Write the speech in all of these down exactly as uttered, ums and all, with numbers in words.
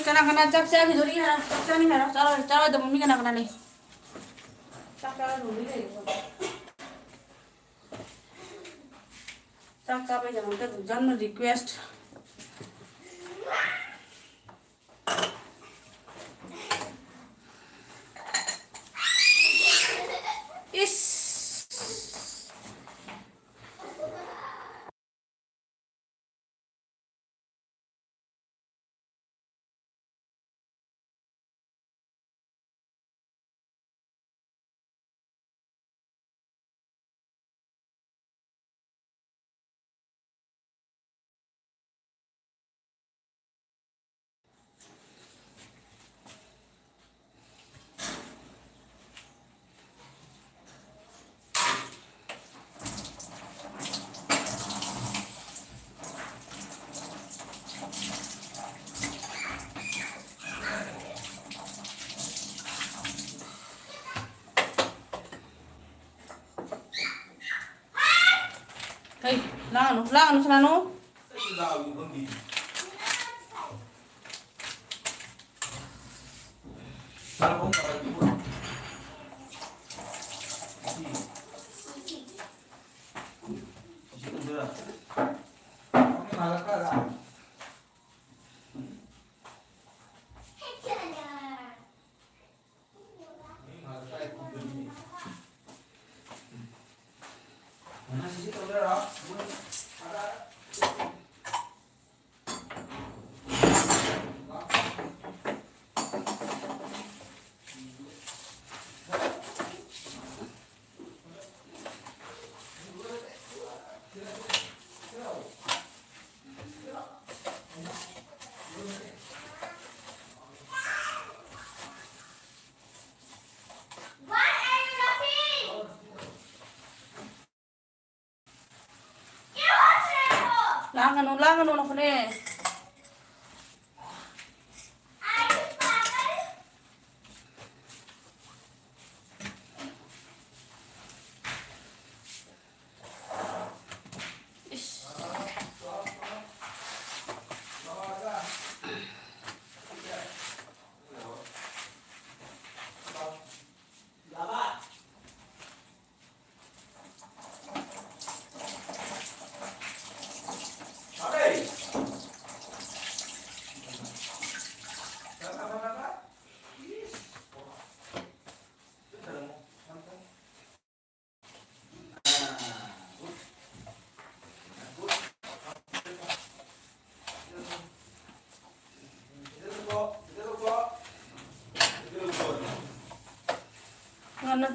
ꯀꯅꯥ ꯀꯅꯥ ꯆꯥꯛ ꯆꯥꯈꯤꯗꯣꯔꯤ ꯍꯥꯏꯔꯣ? ꯆꯥꯛ ꯆꯥꯅꯤ ꯍꯥꯏꯔꯣ? ꯆꯥꯔꯣꯏ-, ꯆꯥꯔꯣꯏꯗꯕ ꯃꯤ ꯀꯅꯥ ꯀꯅꯥ ꯂꯩ? ꯆꯥꯛ ꯆꯥꯔꯣꯏꯗꯕ ꯃꯤ ꯂꯩꯕ꯭ꯔꯣ? ꯆꯥꯛ ꯆꯥꯕꯩꯗꯃꯛꯇ ꯗꯨꯖꯟꯅ request꯫ ꯏꯁ꯫ ꯍꯩ, ꯂꯥꯡꯒꯅꯨ, ꯂꯥꯡꯒꯅꯨ, ꯁꯅꯥꯅꯨ꯫ ꯂꯥꯡꯒꯅꯨ, ꯂꯥꯡꯒꯅꯨ, ꯅꯈꯣꯅꯦ꯫ ꯏꯁ꯫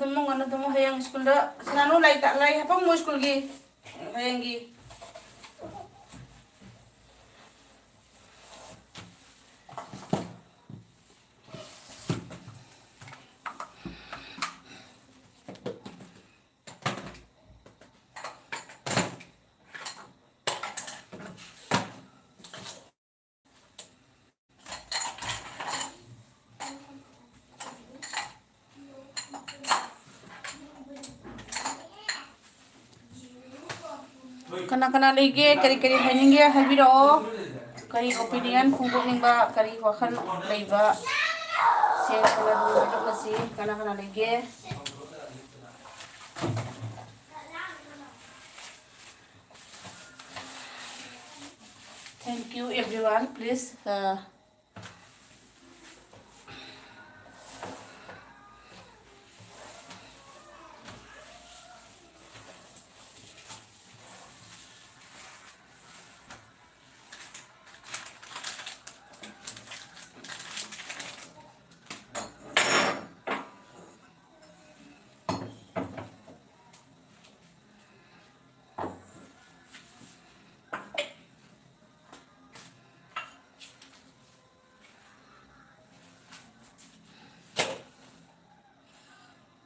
ꯇꯨꯝꯃꯣ, ꯉꯟꯅ ꯇꯨꯝꯃꯣ꯫ ꯍꯌꯦꯡ ꯁ꯭ꯀꯨꯜꯗ ꯁꯅꯥꯅꯨ ꯂꯥꯏꯔꯤꯛ ꯇꯥꯛ-, ꯂꯥꯏꯔꯤꯛ ꯍꯥꯄꯝꯃꯣ ꯁ꯭ꯀꯨꯜꯒꯤ꯫ ꯍꯌꯦꯡꯒꯤ꯫ ꯀꯅꯥ ꯀꯅꯥ ꯂꯩꯒꯦ? ꯀꯔꯤ ꯀꯔꯤ ꯍꯥꯏꯅꯤꯡꯒꯦ ꯍꯥꯏꯕꯤꯔꯛꯑꯣ꯫ ꯀꯔꯤ opinion ꯐꯣꯡꯗꯣꯛꯅꯤꯡꯕ, ꯀꯔꯤ ꯋꯥꯈꯜ ꯂꯩꯕ, share ꯇꯧꯅꯗꯅ ꯍꯥꯏꯗꯣꯛꯅꯁꯤ꯫ ꯀꯅꯥ ꯀꯅꯥ ꯂꯩꯒꯦ? Thank you everyone. Please, uh,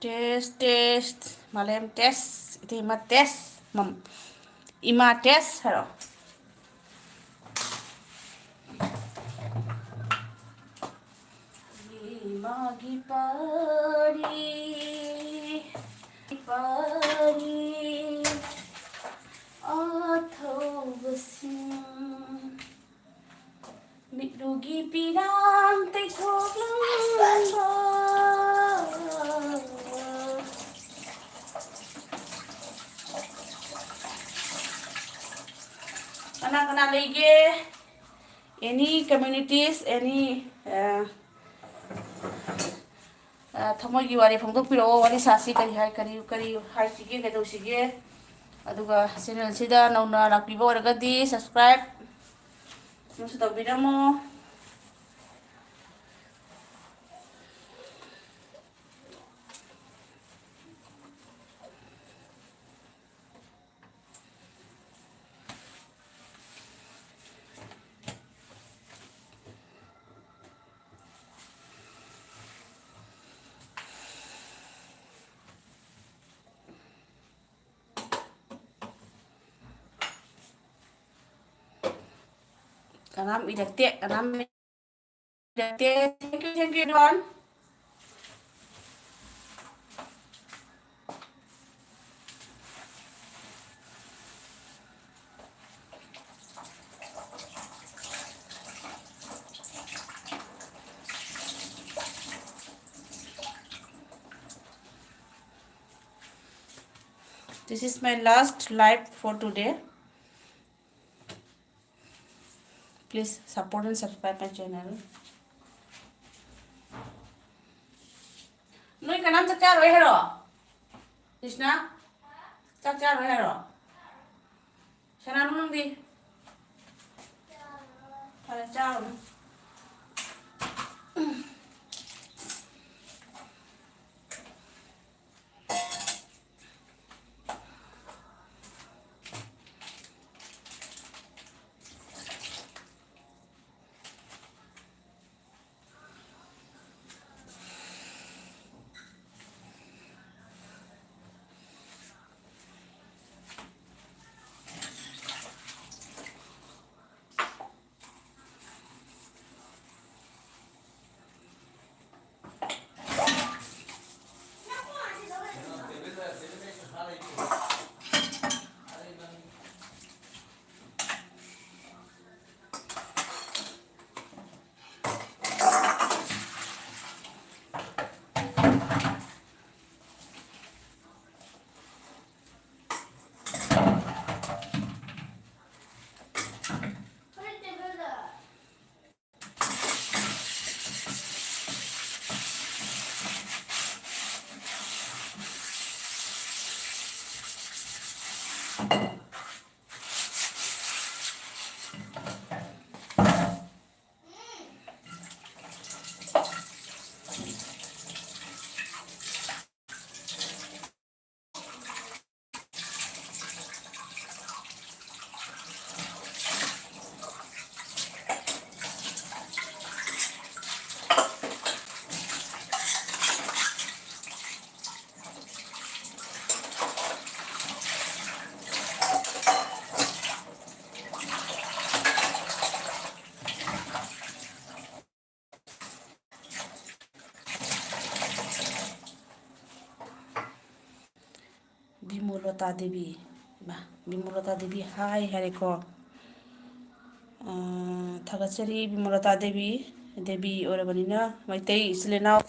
Test, test, ꯃꯥꯂꯦꯝ test, ꯏꯇꯩꯃ test, ꯃꯝ-, ꯏꯃꯥ test ꯍꯥꯏꯔꯣ꯫ ꯏꯃꯥꯒꯤ ꯄꯥꯔꯤ, ꯄꯥꯔꯤ, ꯑꯊꯧꯕꯁꯤꯡ꯫ ꯃꯤꯠꯂꯨꯒꯤ ꯄꯤꯔꯥꯡ ꯇꯩꯊꯣꯛꯂꯝꯕ꯫ ꯀꯅꯥ ꯀꯅꯥ ꯂꯩꯒꯦ? Any communities, any, ꯑ, ꯑ, ꯊꯃꯣꯏꯒꯤ ꯋꯥꯔꯤ ꯐꯣꯡꯗꯣꯛꯄꯤꯔꯛꯑꯣ꯫ ꯋꯥꯔꯤ ꯁꯥꯁꯤ꯫ ꯀꯔꯤ ꯍꯥꯏ, ꯀꯔꯤ, ꯀꯔꯤ ꯍꯥꯏꯁꯤꯒꯦ, ꯀꯩꯗꯧꯁꯤꯒꯦ? ꯑꯗꯨꯒ channel ꯁꯤꯗ ꯅꯧꯅ ꯂꯥꯛꯄꯤꯕ ꯑꯣꯏꯔꯒꯗꯤ subscribe ꯅꯁꯨ ꯇꯧꯕꯤꯔꯝꯃꯣ꯫ ꯀꯅꯥꯝ ꯏꯔꯛꯇꯦ, ꯀꯅꯥꯝ ꯏꯔꯛꯇꯦ꯫ Thank you, thank you, everyone. This is my last live for today. Please support and subscribe my channel. ꯅꯣꯏ ꯀꯅꯥꯝ ꯆꯥꯛ ꯆꯥꯔꯣꯏ ꯍꯥꯏꯔꯣ? ꯀ꯭ꯔꯤꯁꯅ, ꯆꯥꯛ ꯆꯥꯔꯣꯏ ꯍꯥꯏꯔꯣ? ꯁꯅꯥꯅꯨ, ꯅꯪꯗꯤ? ꯐꯔꯦ, ꯆꯥꯔꯨꯅꯨ꯫ ꯕꯤꯃꯣꯂꯇꯥ ꯗꯦꯕꯤ, ꯏꯃꯥ, ꯕꯤꯃꯣꯂꯇꯥ ꯗꯦꯕꯤ ꯍꯥꯏ ꯍꯥꯏꯔꯦꯀꯣ꯫ ꯑꯥ, ꯊꯥꯒꯠꯆꯔꯤ ꯕꯤꯃꯣꯂꯇꯥ ꯗꯦꯕꯤ꯫ ꯗꯦꯕꯤ ꯑꯣꯏꯔꯕꯅꯤꯅ ꯃꯩꯇꯩ ꯏꯆꯤꯜ ꯏꯅꯥꯎ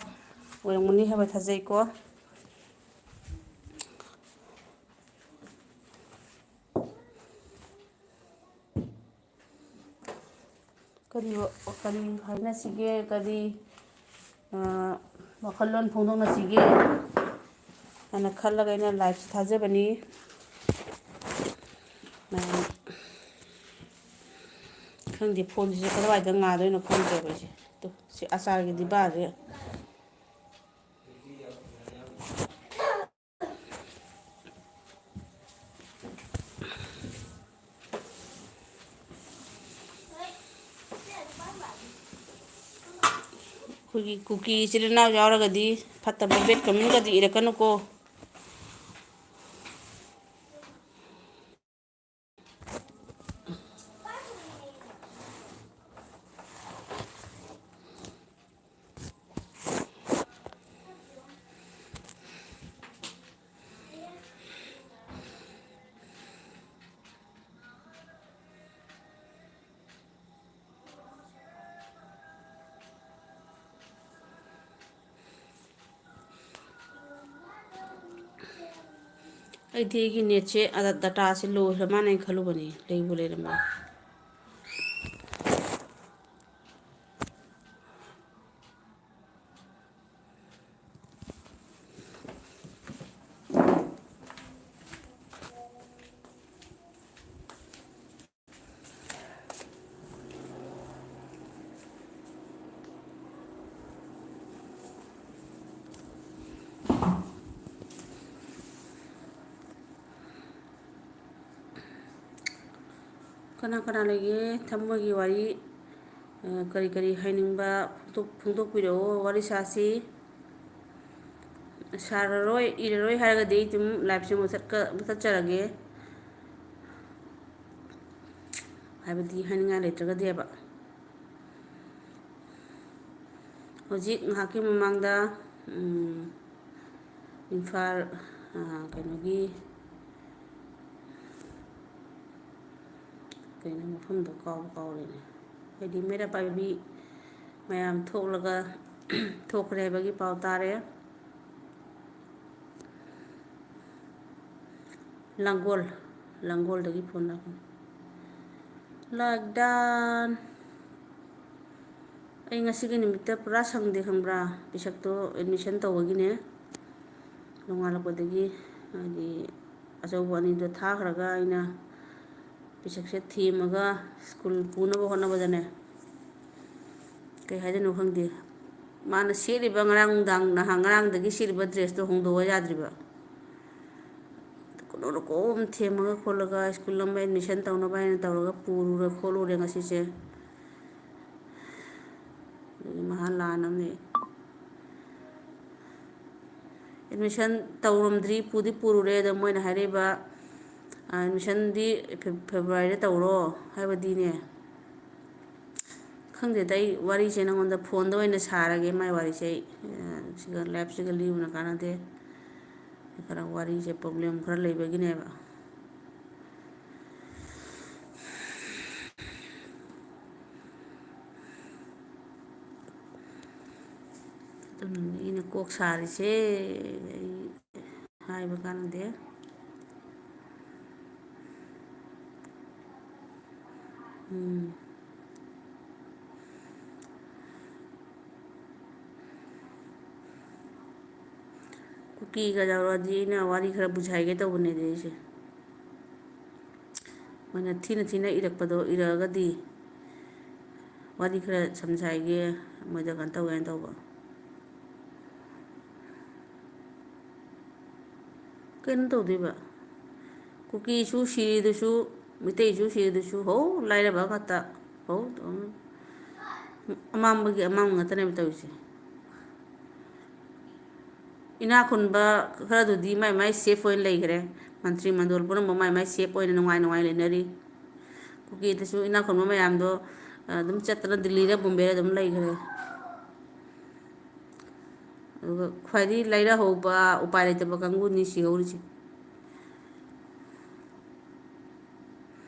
ꯑꯣꯏꯔꯝꯒꯅꯤ ꯍꯥꯏꯕ ꯊꯥꯖꯩꯀꯣ꯫ ꯀꯔꯤ ꯋꯥ-, ꯀꯔꯤ ꯍꯥꯏꯅꯁꯤꯒꯦ, ꯀꯔꯤ, ꯑ, ꯋꯥꯈꯜꯂꯣꯟ ꯐꯣꯡꯗꯣꯛꯅꯁꯤꯒꯦ ꯍꯥꯏꯅ ꯈꯜꯂꯒ ꯑꯩꯅ liveꯁꯦ ꯊꯥꯖꯕꯅꯤ꯫ ꯑ, ꯈꯪꯗꯦ, phoneꯁꯤꯁꯨ ꯀꯗꯥꯏꯗ ꯉꯥꯗꯣꯏꯅꯣ ꯈꯪꯗ꯭ꯔꯦꯕ ꯑꯩꯁꯦ꯫ ꯇꯨ, ꯁꯤ ꯑꯆꯥꯔꯒꯤ ꯗꯤꯕꯥꯁꯦ꯫ ꯑꯩꯈꯣꯏꯒꯤ ꯀꯨꯀꯤ ꯏꯆꯤꯜ ꯏꯅꯥꯎ ꯌꯥꯎꯔꯒꯗꯤ ꯐꯠꯇꯕ bad commentꯒꯗꯤ ꯏꯔꯛꯀꯅꯨꯀꯣ꯫ ꯑꯩꯗꯤ ꯑꯩꯒꯤ netꯁꯦ, ꯑ, dataꯁꯦ ꯂꯣꯏꯈ꯭ꯔ ꯃꯥꯅ ꯍꯥꯏꯅ ꯈꯜꯂꯨꯕꯅꯦ, ꯂꯩꯕꯨ ꯂꯩꯔꯝꯃꯦ꯫ ꯀꯅꯥ ꯀꯅꯥ ꯂꯩꯒꯦ? ꯊꯃꯣꯏꯒꯤ ꯋꯥꯔꯤ, ꯑ, ꯀꯔꯤ ꯀꯔꯤ ꯍꯥꯏꯅꯤꯡꯕ ꯐꯣꯡꯗꯣꯛ-, ꯐꯣꯡꯗꯣꯛꯄꯤꯔꯛꯑꯣ, ꯋꯥꯔꯤ ꯁꯥꯁꯤ꯫ ꯁꯥꯔꯔꯣꯏ, ꯏꯔꯔꯣꯏ ꯍꯥꯏꯔꯒꯗꯤ ꯑꯩ ꯑꯗꯨꯝ liveꯁꯦ ꯃꯨꯊꯠꯀ-, ꯃꯨꯊꯠꯆꯔꯒꯦ꯫ ꯍꯥꯏꯕꯗꯤ ꯍꯥꯏꯅꯤꯡꯉꯥꯏ ꯂꯩꯇ꯭ꯔꯒꯗꯤꯕ꯫ ꯍꯧꯖꯤꯛ ꯉꯥꯏꯍꯥꯛꯀꯤ ꯃꯃꯥꯡꯗ, ꯎꯝ, ꯏꯝꯐꯥꯜ, ꯀꯩꯅꯣꯒꯤ, ꯀꯩꯅꯣ ꯃꯐꯝꯗꯣ ꯀꯥꯎꯕꯨ ꯀꯥꯎꯔꯦꯅꯦ꯫ ꯍꯥꯏꯗꯤ ꯃꯩꯔꯥ ꯄꯥꯏꯕꯤ ꯃꯌꯥꯝ ꯊꯣꯛꯂꯒ, ꯊꯣꯛꯈ꯭ꯔꯦ ꯍꯥꯏꯕꯒꯤ ꯄꯥꯎ ꯇꯥꯔꯦ꯫ ꯂꯥꯡꯒꯣꯜ, ꯂꯥꯡꯒꯣꯜꯗꯒꯤ ꯐꯣꯟ ꯂꯥꯛꯄꯅꯤ꯫ ꯂꯥꯛꯗꯥꯟ꯫ ꯑꯩ ꯉꯁꯤꯒꯤ ꯅꯨꯃꯤꯠꯇ ꯄꯨꯔꯥ ꯁꯪꯗꯦ ꯈꯪꯕ꯭ꯔꯥ? ꯄꯤꯁꯛꯇꯣ ꯑꯦꯠꯃꯤꯁꯟ ꯇꯧꯕꯒꯤꯅꯦ꯫ ꯅꯣꯡꯉꯥꯜꯂꯛꯄꯗꯒꯤ ꯍꯥꯏꯗꯤ ꯑꯆꯧꯕ ꯑꯅꯤꯗꯣ ꯊꯥꯈ꯭ꯔꯒ ꯑꯩꯅ ꯄꯤꯁꯛꯁꯦ ꯊꯦꯝꯃꯒ ꯁ꯭ꯀꯨꯜ ꯄꯨꯅꯕ ꯍꯣꯠꯅꯕꯗꯅꯦ, ꯀꯩ ꯍꯥꯏꯗꯣꯏꯅꯣ ꯈꯪꯗꯦ꯫ ꯃꯥꯅ ꯁꯦꯠꯂꯤꯕ ꯉꯔꯥꯡ ꯅꯨꯡꯗꯥꯡ, ꯅꯍꯥꯟ ꯉꯔꯥꯡꯗꯒꯤ ꯁꯦꯠꯂꯤꯕ ꯗ꯭ꯔꯦꯁꯇꯣ ꯍꯣꯡꯗꯣꯛꯑꯣ ꯌꯥꯗ꯭ꯔꯤꯕ꯫ ꯀꯣꯟꯅ ꯀꯣꯝ ꯊꯦꯝꯃꯒ ꯈꯣꯠꯂꯒ ꯁ꯭ꯀꯨꯜ ꯑꯃ ꯑꯦꯠꯃꯤꯁꯟ ꯇꯧꯅꯕ ꯍꯥꯏꯅ ꯇꯧꯔꯒ ꯄꯨꯔꯨꯔꯦ ꯈꯣꯠꯂꯨꯔꯦ ꯉꯁꯤꯁꯦ꯫ ꯑꯗꯒꯤ ꯃꯍꯥ ꯂꯥꯟ ꯑꯃꯅꯦ꯫ ꯑꯦꯠꯃꯤꯁꯟ ꯇꯧꯔꯝꯗ꯭ꯔꯤ, ꯄꯨꯗꯤ ꯄꯨꯔꯨꯔꯦ, ꯑꯗꯣ ꯃꯣꯏꯅ ꯍꯥꯏꯔꯛꯏꯕ, ꯑꯦꯠꯃꯤꯁꯟꯗꯤ ꯐꯦ-, ꯐꯦꯕ꯭ꯔꯨꯋꯥꯔꯤꯗ ꯇꯧꯔꯣ ꯍꯥꯏꯕꯗꯤꯅꯦ꯫ ꯈꯪꯗꯦꯗ, ꯑꯩ ꯋꯥꯔꯤꯁꯦ ꯅꯉꯣꯟꯗ ꯐꯣꯟꯗ ꯑꯣꯏꯅ ꯁꯥꯔꯒꯦ꯫ ꯃꯥꯏ ꯋꯥꯔꯤꯁꯦ ꯑꯩ, ꯑ, ꯁꯤꯒ, ꯂꯥꯏꯞꯁꯤꯒ ꯂꯤꯕꯅ ꯀꯥꯟꯅꯗꯦ꯫ ꯈꯔ ꯋꯥꯔꯤꯁꯦ ꯄ꯭ꯔꯣꯕ꯭ꯂꯦꯝ ꯈꯔ ꯂꯩꯕꯒꯤꯅꯦꯕ꯫ ꯑꯗꯨꯅꯅꯦ ꯑꯩꯅ ꯀꯣꯛ ꯁꯥꯔꯤꯁꯦ꯫ ꯑꯩ ꯍꯥꯏꯕ ꯀꯥꯟꯅꯗꯦ꯫ ꯎꯝ꯫ ꯀꯨꯀꯤꯒ ꯌꯥꯎꯔꯛꯑꯗꯤ ꯑꯩꯅ ꯋꯥꯔꯤ ꯈꯔ ꯕꯨꯖꯍꯥꯏꯒꯦ ꯇꯧꯕꯅꯦ ꯑꯩꯁꯦ꯫ ꯃꯣꯏꯅ ꯊꯤꯅ ꯊꯤꯅ ꯏꯔꯛꯄꯗꯣ ꯏꯔꯛꯑꯒꯗꯤ ꯋꯥꯔꯤ ꯈꯔ ꯁꯝꯖꯍꯥꯏꯒꯦ, ꯃꯣꯏꯗ ꯀꯩꯅꯣ ꯇꯧꯒꯦꯅ ꯇꯧꯕ꯫ ꯀꯩꯅꯣ ꯇꯧꯗꯣꯏꯕ? ꯀꯨꯀꯤꯁꯨ ꯁꯤꯔꯤꯗꯨꯁꯨ, ꯃꯩꯇꯩꯁꯨ ꯁꯤꯔꯤꯗꯨꯁꯨ ꯍꯧ ꯂꯥꯏꯔꯕ ꯉꯥꯛꯇ꯫ ꯍꯧ ꯑꯗꯨꯝ ꯑꯃꯥꯡꯕꯒꯤ ꯑꯃꯥꯡꯕ ꯉꯥꯛꯇꯅꯦꯕ ꯇꯧꯔꯤꯁꯦ꯫ ꯏꯅꯥꯛ ꯈꯨꯟꯕ ꯈꯔꯗꯨꯗꯤ ꯃꯥꯏ ꯃꯥꯏ ꯁꯦꯐ ꯑꯣꯏꯅ ꯂꯩꯈ꯭ꯔꯦ꯫ ꯃꯟꯇ꯭ꯔꯤ ꯃꯟꯗꯣꯜ ꯄꯨꯝꯅꯃꯛ ꯃꯥꯏ ꯃꯥꯏ ꯁꯦꯐ ꯑꯣꯏꯅ ꯅꯨꯡꯉꯥꯏ ꯅꯨꯡꯉꯥꯏ ꯂꯩꯅꯔꯤ꯫ ꯀꯨꯀꯤꯗꯁꯨ ꯏꯅꯥꯛ ꯈꯨꯟꯕ ꯃꯌꯥꯝꯗꯣ ꯑꯗꯨꯝ ꯆꯠꯇꯅ ꯗꯤꯜꯂꯤꯗ ꯕꯣꯝꯕꯦꯗ ꯑꯗꯨꯝ ꯂꯩꯈ꯭ꯔꯦ꯫ ꯑꯗꯨꯒ ꯈ꯭ꯋꯥꯏꯗꯒꯤ ꯂꯥꯏꯔꯍꯧꯕ, ꯎꯄꯥꯏ ꯂꯩꯇꯕ ꯀꯥꯡꯕꯨꯅꯤ ꯁꯤꯍꯧꯔꯤꯁꯦ꯫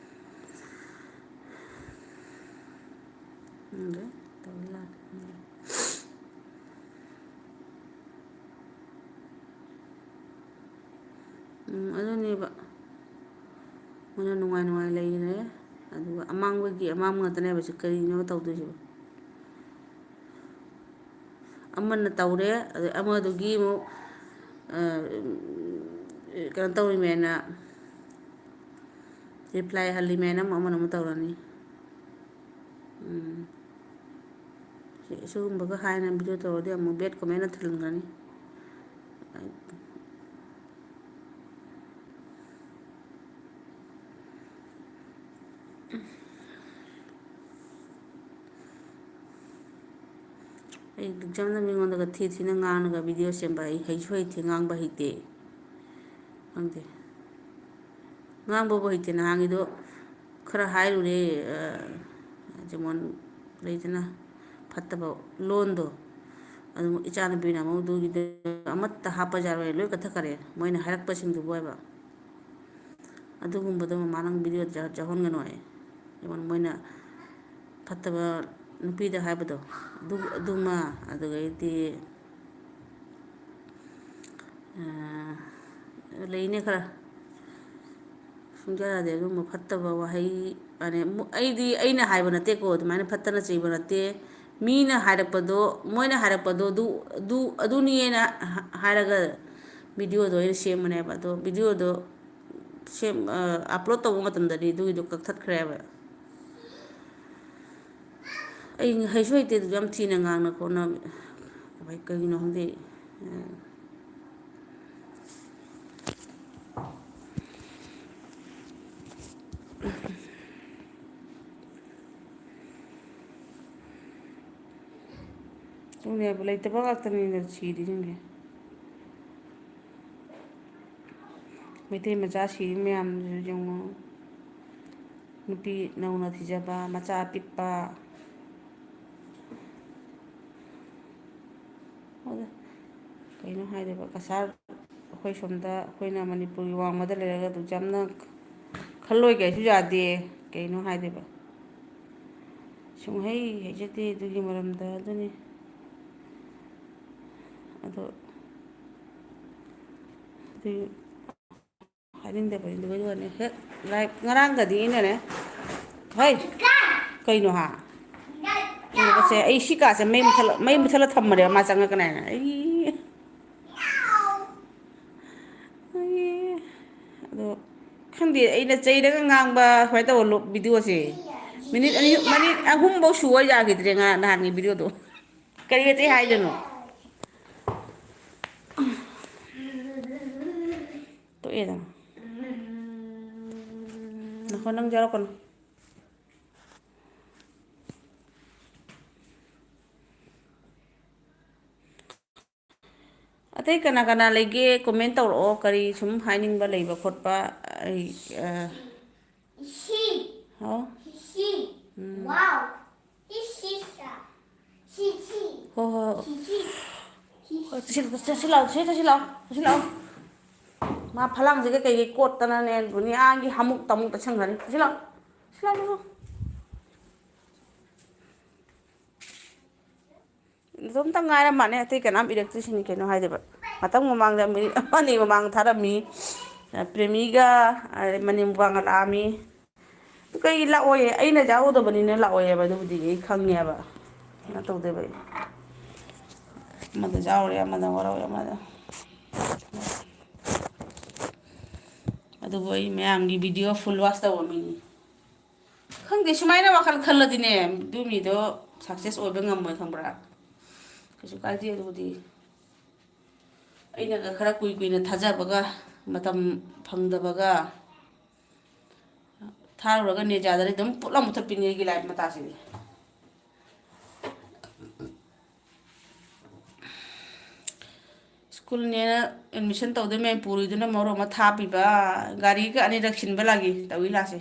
ꯈꯪꯗꯦ, ꯇꯧꯔꯤ ꯂꯥꯛ-, ꯎꯝ, ꯑꯗꯨꯅꯦꯕ꯫ ꯃꯣꯏꯅ ꯅꯨꯡꯉꯥꯏ ꯅꯨꯡꯉꯥꯏ ꯂꯩꯈ꯭ꯔꯦ꯫ ꯑꯗꯨꯒ ꯑꯃꯥꯡꯕꯒꯤ ꯑꯃꯥꯡꯕ ꯉꯥꯛꯇꯅꯦꯕ ꯁꯤ ꯀꯔꯤꯅꯣꯕ ꯇꯧꯗꯣꯏꯁꯤꯕꯣ? ꯑꯃꯅ ꯇꯧꯔꯦ, ꯑꯗꯩ ꯑꯃꯗꯨꯒꯤ ꯑꯃꯨꯛ, ꯑ, ꯀꯩꯅꯣ ꯇꯧꯔꯤꯃꯦꯅ, reply ꯍꯜꯂꯤꯃꯦꯅ ꯑꯃꯨꯛ ꯑꯃꯅ ꯑꯃꯨꯛ ꯇꯧꯔꯅꯤ꯫ ꯎꯝ꯫ ꯁꯤ-, ꯁꯤꯒꯨꯝꯕꯒ ꯍꯥꯏꯅ video ꯇꯧꯔꯗꯤ ꯑꯃꯨꯛ bad comment ꯊꯤꯜꯂꯝꯒꯅꯤ꯫ ꯑꯩ examꯗ ꯃꯤꯉꯣꯟꯗꯒ ꯊꯤ ꯊꯤꯅ ꯉꯥꯡꯉꯒ video ꯁꯦꯝꯕ ꯑꯩ ꯍꯩꯁꯨ ꯍꯩꯇꯦ, ꯉꯥꯡꯕ ꯍꯩꯇꯦ꯫ ꯈꯪꯗꯦ꯫ ꯉꯥꯡꯕꯕꯨ ꯍꯩꯇꯦ ꯅꯍꯥꯟꯒꯤꯗꯣ꯫ ꯈꯔ ꯍꯥꯏꯔꯨꯔꯦ, ꯑ, ꯖꯦꯃꯣꯟ ꯂꯩꯗꯅ ꯐꯠꯇꯕ ꯂꯣꯟꯗꯣ꯫ ꯑꯗꯨ ꯏꯆꯥꯅꯨꯄꯤꯅ ꯑꯃꯨꯛ ꯑꯗꯨꯒꯤꯗꯣ ꯑꯃꯠꯇ ꯍꯥꯞꯄ ꯌꯥꯔꯣꯏ, ꯂꯣꯏ ꯀꯛꯊꯠꯈꯔꯦ ꯃꯣꯏꯅ ꯍꯥꯏꯔꯛꯄꯁꯤꯡꯗꯨꯕꯨ ꯍꯥꯏꯕ꯫ ꯑꯗꯨꯒꯨꯝꯕꯗꯣ ꯃꯃꯥ ꯅꯪ video ꯌꯥꯎꯍꯟꯒꯅꯨ ꯍꯥꯏ꯫ ꯖꯦꯃꯣꯟ ꯃꯣꯏꯅ ꯐꯠꯇꯕ ꯅꯨꯄꯤꯗ ꯍꯥꯏꯕꯗꯣ, ꯑꯗꯨ, ꯑꯗꯨꯃ, ꯑꯗꯨꯗꯒꯤꯗꯤ, ꯑ, ꯂꯩꯅꯦ ꯈꯔ꯫ ꯁꯨꯡꯌꯥ ꯌꯥꯗꯦ ꯑꯗꯨꯒꯨꯝꯕ ꯐꯠꯇꯕ ꯋꯥꯍꯩ꯫ ꯑꯅꯦ, ꯃꯨ-, ꯑꯩꯗꯤ ꯑꯩꯅ ꯍꯥꯏꯕ ꯅꯠꯇꯦꯀꯣ, ꯑꯗꯨꯃꯥꯏꯅ ꯐꯠꯇꯅ ꯆꯩꯕ ꯅꯠꯇꯦ꯫ ꯃꯤꯅ ꯍꯥꯏꯔꯛꯄꯗꯣ, ꯃꯣꯏꯅ ꯍꯥꯏꯔꯛꯄꯗꯣ ꯑꯗꯨ, ꯑꯗꯨ, ꯑꯗꯨꯅꯤꯅ ꯍꯥ-, ꯍꯥꯏꯔꯒ videoꯗꯣ ꯑꯩꯅ ꯁꯦꯝꯕꯅꯦꯕ꯫ ꯑꯗꯣ videoꯗꯣ ꯁꯦꯝ-, ꯑ, upload ꯇꯧꯕ ꯃꯇꯝꯗꯗꯤ ꯑꯗꯨꯒꯤꯗꯣ ꯀꯛꯊꯠꯈ꯭ꯔꯦꯕ꯫ ꯑꯩ ꯍꯩꯁꯨ ꯍꯩꯇꯦ, ꯑꯗꯨ ꯌꯥꯝ ꯊꯤꯅ ꯉꯥꯡꯅ ꯈꯣꯠꯅ ꯀꯃꯥꯏ-, ꯀꯩꯒꯤꯅꯣ ꯈꯪꯗꯦ꯫ ꯈꯪꯗꯦ, ꯂꯩꯇꯕ ꯉꯥꯛꯇꯅꯤꯗ ꯁꯤꯔꯤꯁꯤꯡꯁꯦ꯫ ꯃꯩꯇꯩ ꯃꯆꯥ ꯁꯤꯔꯤ ꯃꯌꯥꯝꯗꯨꯁꯨ ꯌꯦꯡꯉꯨ꯫ ꯅꯨꯄꯤ ꯅꯧꯅ ꯊꯤꯖꯕ, ꯃꯆꯥ ꯑꯄꯤꯛꯄ꯫ ꯑꯗ ꯀꯩꯅꯣ ꯍꯥꯏꯗꯣꯏꯕ, ꯀꯁꯥꯔ ꯑꯩꯈꯣꯏ ꯁꯣꯝꯗ ꯑꯩꯈꯣꯏꯅ ꯃꯅꯤꯄꯨꯔꯒꯤ ꯋꯥꯡꯃꯗ ꯂꯩꯔꯒ ꯑꯗꯨꯛ ꯌꯥꯝꯅ ꯈꯜꯂꯣꯏ ꯀꯩꯁꯨ ꯌꯥꯗꯦ꯫ ꯀꯩꯅꯣ ꯍꯥꯏꯗꯣꯏꯕ? ꯁꯨꯡꯍꯩ ꯍꯩꯖꯗꯦ ꯑꯗꯨꯒꯤ ꯃꯔꯝꯗ꯫ ꯑꯗꯨꯅꯤ꯫ ꯑꯗꯣ ꯑꯗꯨ ꯍꯥꯏꯅꯤꯡꯗꯕꯅꯤ꯫ ꯑꯗꯨꯒ ꯑꯗꯨꯒꯅꯦ ꯍꯦꯛ ꯂꯥꯏꯞ ꯉꯔꯥꯡꯒꯗꯤ ꯑꯩꯅꯅꯦ, ꯍꯣꯏ, ꯀꯩꯅꯣ ꯍꯥ? ꯀꯩꯅꯣꯁꯦ, ꯑꯩ ꯁꯤ ꯀꯥꯁꯦ ꯃꯩ ꯃꯨꯊꯠꯂ-, ꯃꯩ ꯃꯨꯊꯠꯂ ꯊꯝꯕꯅꯦꯕ, ꯃꯥ ꯆꯪꯉꯛꯀꯅꯤ ꯍꯥꯏꯅ꯫ ꯑꯩ, ꯑꯩ, ꯑꯗꯣ ꯈꯪꯗꯦ, ꯑꯩꯅ ꯆꯩꯔꯒ ꯉꯥꯡꯕ ꯁꯨꯃꯥꯏꯅ ꯇꯧꯕ ꯂꯣ-, ꯚꯤꯗꯤꯑꯣꯁꯦ ꯃꯤꯅꯤꯠ ꯑꯅꯤ, ꯃꯤꯅꯤꯠ ꯑꯍꯨꯝꯐꯧ ꯁꯨꯕ ꯌꯥꯈꯤꯗ꯭ꯔꯦ ꯉꯔꯥꯡ, ꯅꯍꯥꯟꯒꯤ ꯚꯤꯗꯤꯑꯣꯗꯣ꯫ ꯀꯔꯤ ꯑꯇꯩ ꯍꯥꯏꯗꯣꯏꯅꯣ? ꯇꯣꯛꯑꯦꯗꯅ꯫ ꯅꯈꯣ ꯅꯪ ꯌꯥꯎꯔꯛꯀꯅꯨ꯫ ꯑꯇꯩ ꯀꯅꯥ ꯀꯅꯥ ꯂꯩꯒꯦ? ꯀꯣꯃꯦꯟ ꯇꯧꯔꯛꯑꯣ꯫ ꯀꯔꯤ ꯁꯨꯝ ꯍꯥꯏꯅꯤꯡꯕ ꯂꯩꯕ ꯈꯣꯠꯄ? ꯑꯩ, ꯑ, ꯏꯁꯤ꯫ ꯍꯥꯎ? ꯏꯁꯤ꯫ ꯎꯝ꯫ ꯋꯥꯎ꯫ ꯏꯁꯤꯁꯥ꯫ ꯁꯤꯁꯤ꯫ ꯍꯣ, ꯍꯣ, ꯍꯣ꯫ ꯁꯤꯁꯤ꯫ ꯁꯤꯁꯤ꯫ ꯍꯣꯏ, ꯆꯠꯁꯤ, ꯆꯠꯁꯤ ꯂꯥꯎ, ꯁꯤ ꯆꯠꯁꯤ ꯂꯥꯎ, ꯆꯠꯁꯤ ꯂꯥꯎ꯫ ꯃꯥ ꯐꯂꯥꯡꯁꯤꯒ ꯀꯩꯀꯩ ꯀꯣꯠꯇꯅꯅꯦ, ꯗꯨꯅꯤꯌꯥꯒꯤ ꯍꯥꯃꯨꯛ ꯇꯃꯨꯛꯇ ꯆꯪꯈ꯭ꯔꯅꯤ꯫ ꯆꯠꯁꯤ ꯂꯥꯎ꯫ ꯁꯤ ꯂꯥꯎ, ꯁꯤ ꯂꯥꯎ꯫ ꯅꯇꯣꯝꯇ ꯉꯥꯏꯔ ꯃꯥꯜꯂꯦ, ꯑꯇꯩ ꯀꯅꯥꯝ ꯏꯔꯛꯇ꯭ꯔꯤꯁꯤꯅꯤ ꯀꯩꯅꯣ ꯍꯥꯏꯗꯕ꯫ ꯉꯥꯛꯇꯪ ꯃꯃꯥꯡꯗ ꯃꯤꯅꯤꯠ ꯑꯃ ꯑꯅꯤ ꯃꯃꯥꯡ ꯊꯥꯔꯝꯃꯤ꯫ ꯄ꯭ꯔꯦꯃꯤꯒ, ꯑꯗꯩ ꯃꯅꯤꯡ ꯃꯄꯥꯡꯒ ꯂꯥꯛꯑꯝꯃꯤ꯫ ꯀꯩ ꯂꯥꯛꯑꯣꯏꯌꯦ? ꯑꯩꯅ ꯌꯥꯎꯗꯕꯅꯤꯅ ꯂꯥꯛꯑꯣꯏꯌꯦꯕ꯫ ꯑꯗꯨꯕꯨꯗꯤ ꯑꯩ ꯈꯪꯉꯦꯕ꯫ ꯀꯩꯅꯣ ꯇꯧꯗꯦꯕ ꯑꯩ꯫ ꯑꯃꯗ ꯌꯥꯎꯔꯦ, ꯑꯃꯗ ꯋꯥꯔꯧꯔꯦ, ꯑꯃꯗ꯫ ꯑꯗꯨꯕꯨ ꯑꯩ ꯃꯌꯥꯝꯒꯤ ꯚꯤꯗꯤꯑꯣ ꯐꯨꯜ ꯋꯥꯆ ꯇꯧꯕ ꯃꯤꯅꯤ꯫ ꯈꯪꯗꯦ, ꯁꯨꯃꯥꯏꯅ ꯋꯥꯈꯜ ꯈꯜꯂꯗꯤꯅꯦ, ꯑꯗꯨ ꯃꯤꯗꯣ ꯁꯛꯁꯦꯁ ꯑꯣꯏꯕ ꯉꯝꯃꯣꯏ, ꯈꯪꯕ꯭ꯔꯥ? ꯀꯩꯁꯨ ꯀꯥꯏꯗꯦ ꯑꯗꯨꯕꯨꯗꯤ꯫ ꯑꯩꯅꯒ ꯈꯔ ꯀꯨꯏ ꯀꯨꯏꯅ ꯊꯥꯖꯕꯒ, ꯃꯇꯝ ꯐꯪꯗꯕꯒ, ꯊꯥꯔꯨꯔꯒ ꯅꯦꯠ ꯌꯥꯗ꯭ꯔꯗꯤ ꯑꯗꯨꯝ ꯄꯨꯠꯂꯥꯎ ꯃꯨꯊꯠꯄꯤꯅꯤ ꯑꯩꯒꯤ ꯂꯥꯏꯐ ꯃꯇꯥꯁꯤꯗꯤ꯫ ꯁ꯭ꯀꯨꯜꯅꯦꯅ ꯑꯦꯗꯃꯤꯁꯟ ꯇꯧꯗꯣꯏ ꯃꯌꯥꯝ ꯄꯨꯔꯤꯗꯨꯅ ꯃꯔꯣꯟ ꯑꯃ ꯊꯥꯞꯄꯤꯕ, ꯒꯥꯔꯤꯒ ꯑꯅꯤꯔꯛ ꯁꯤꯟꯕ ꯂꯥꯛꯏ ꯇꯧꯏ ꯂꯥꯁꯦ꯫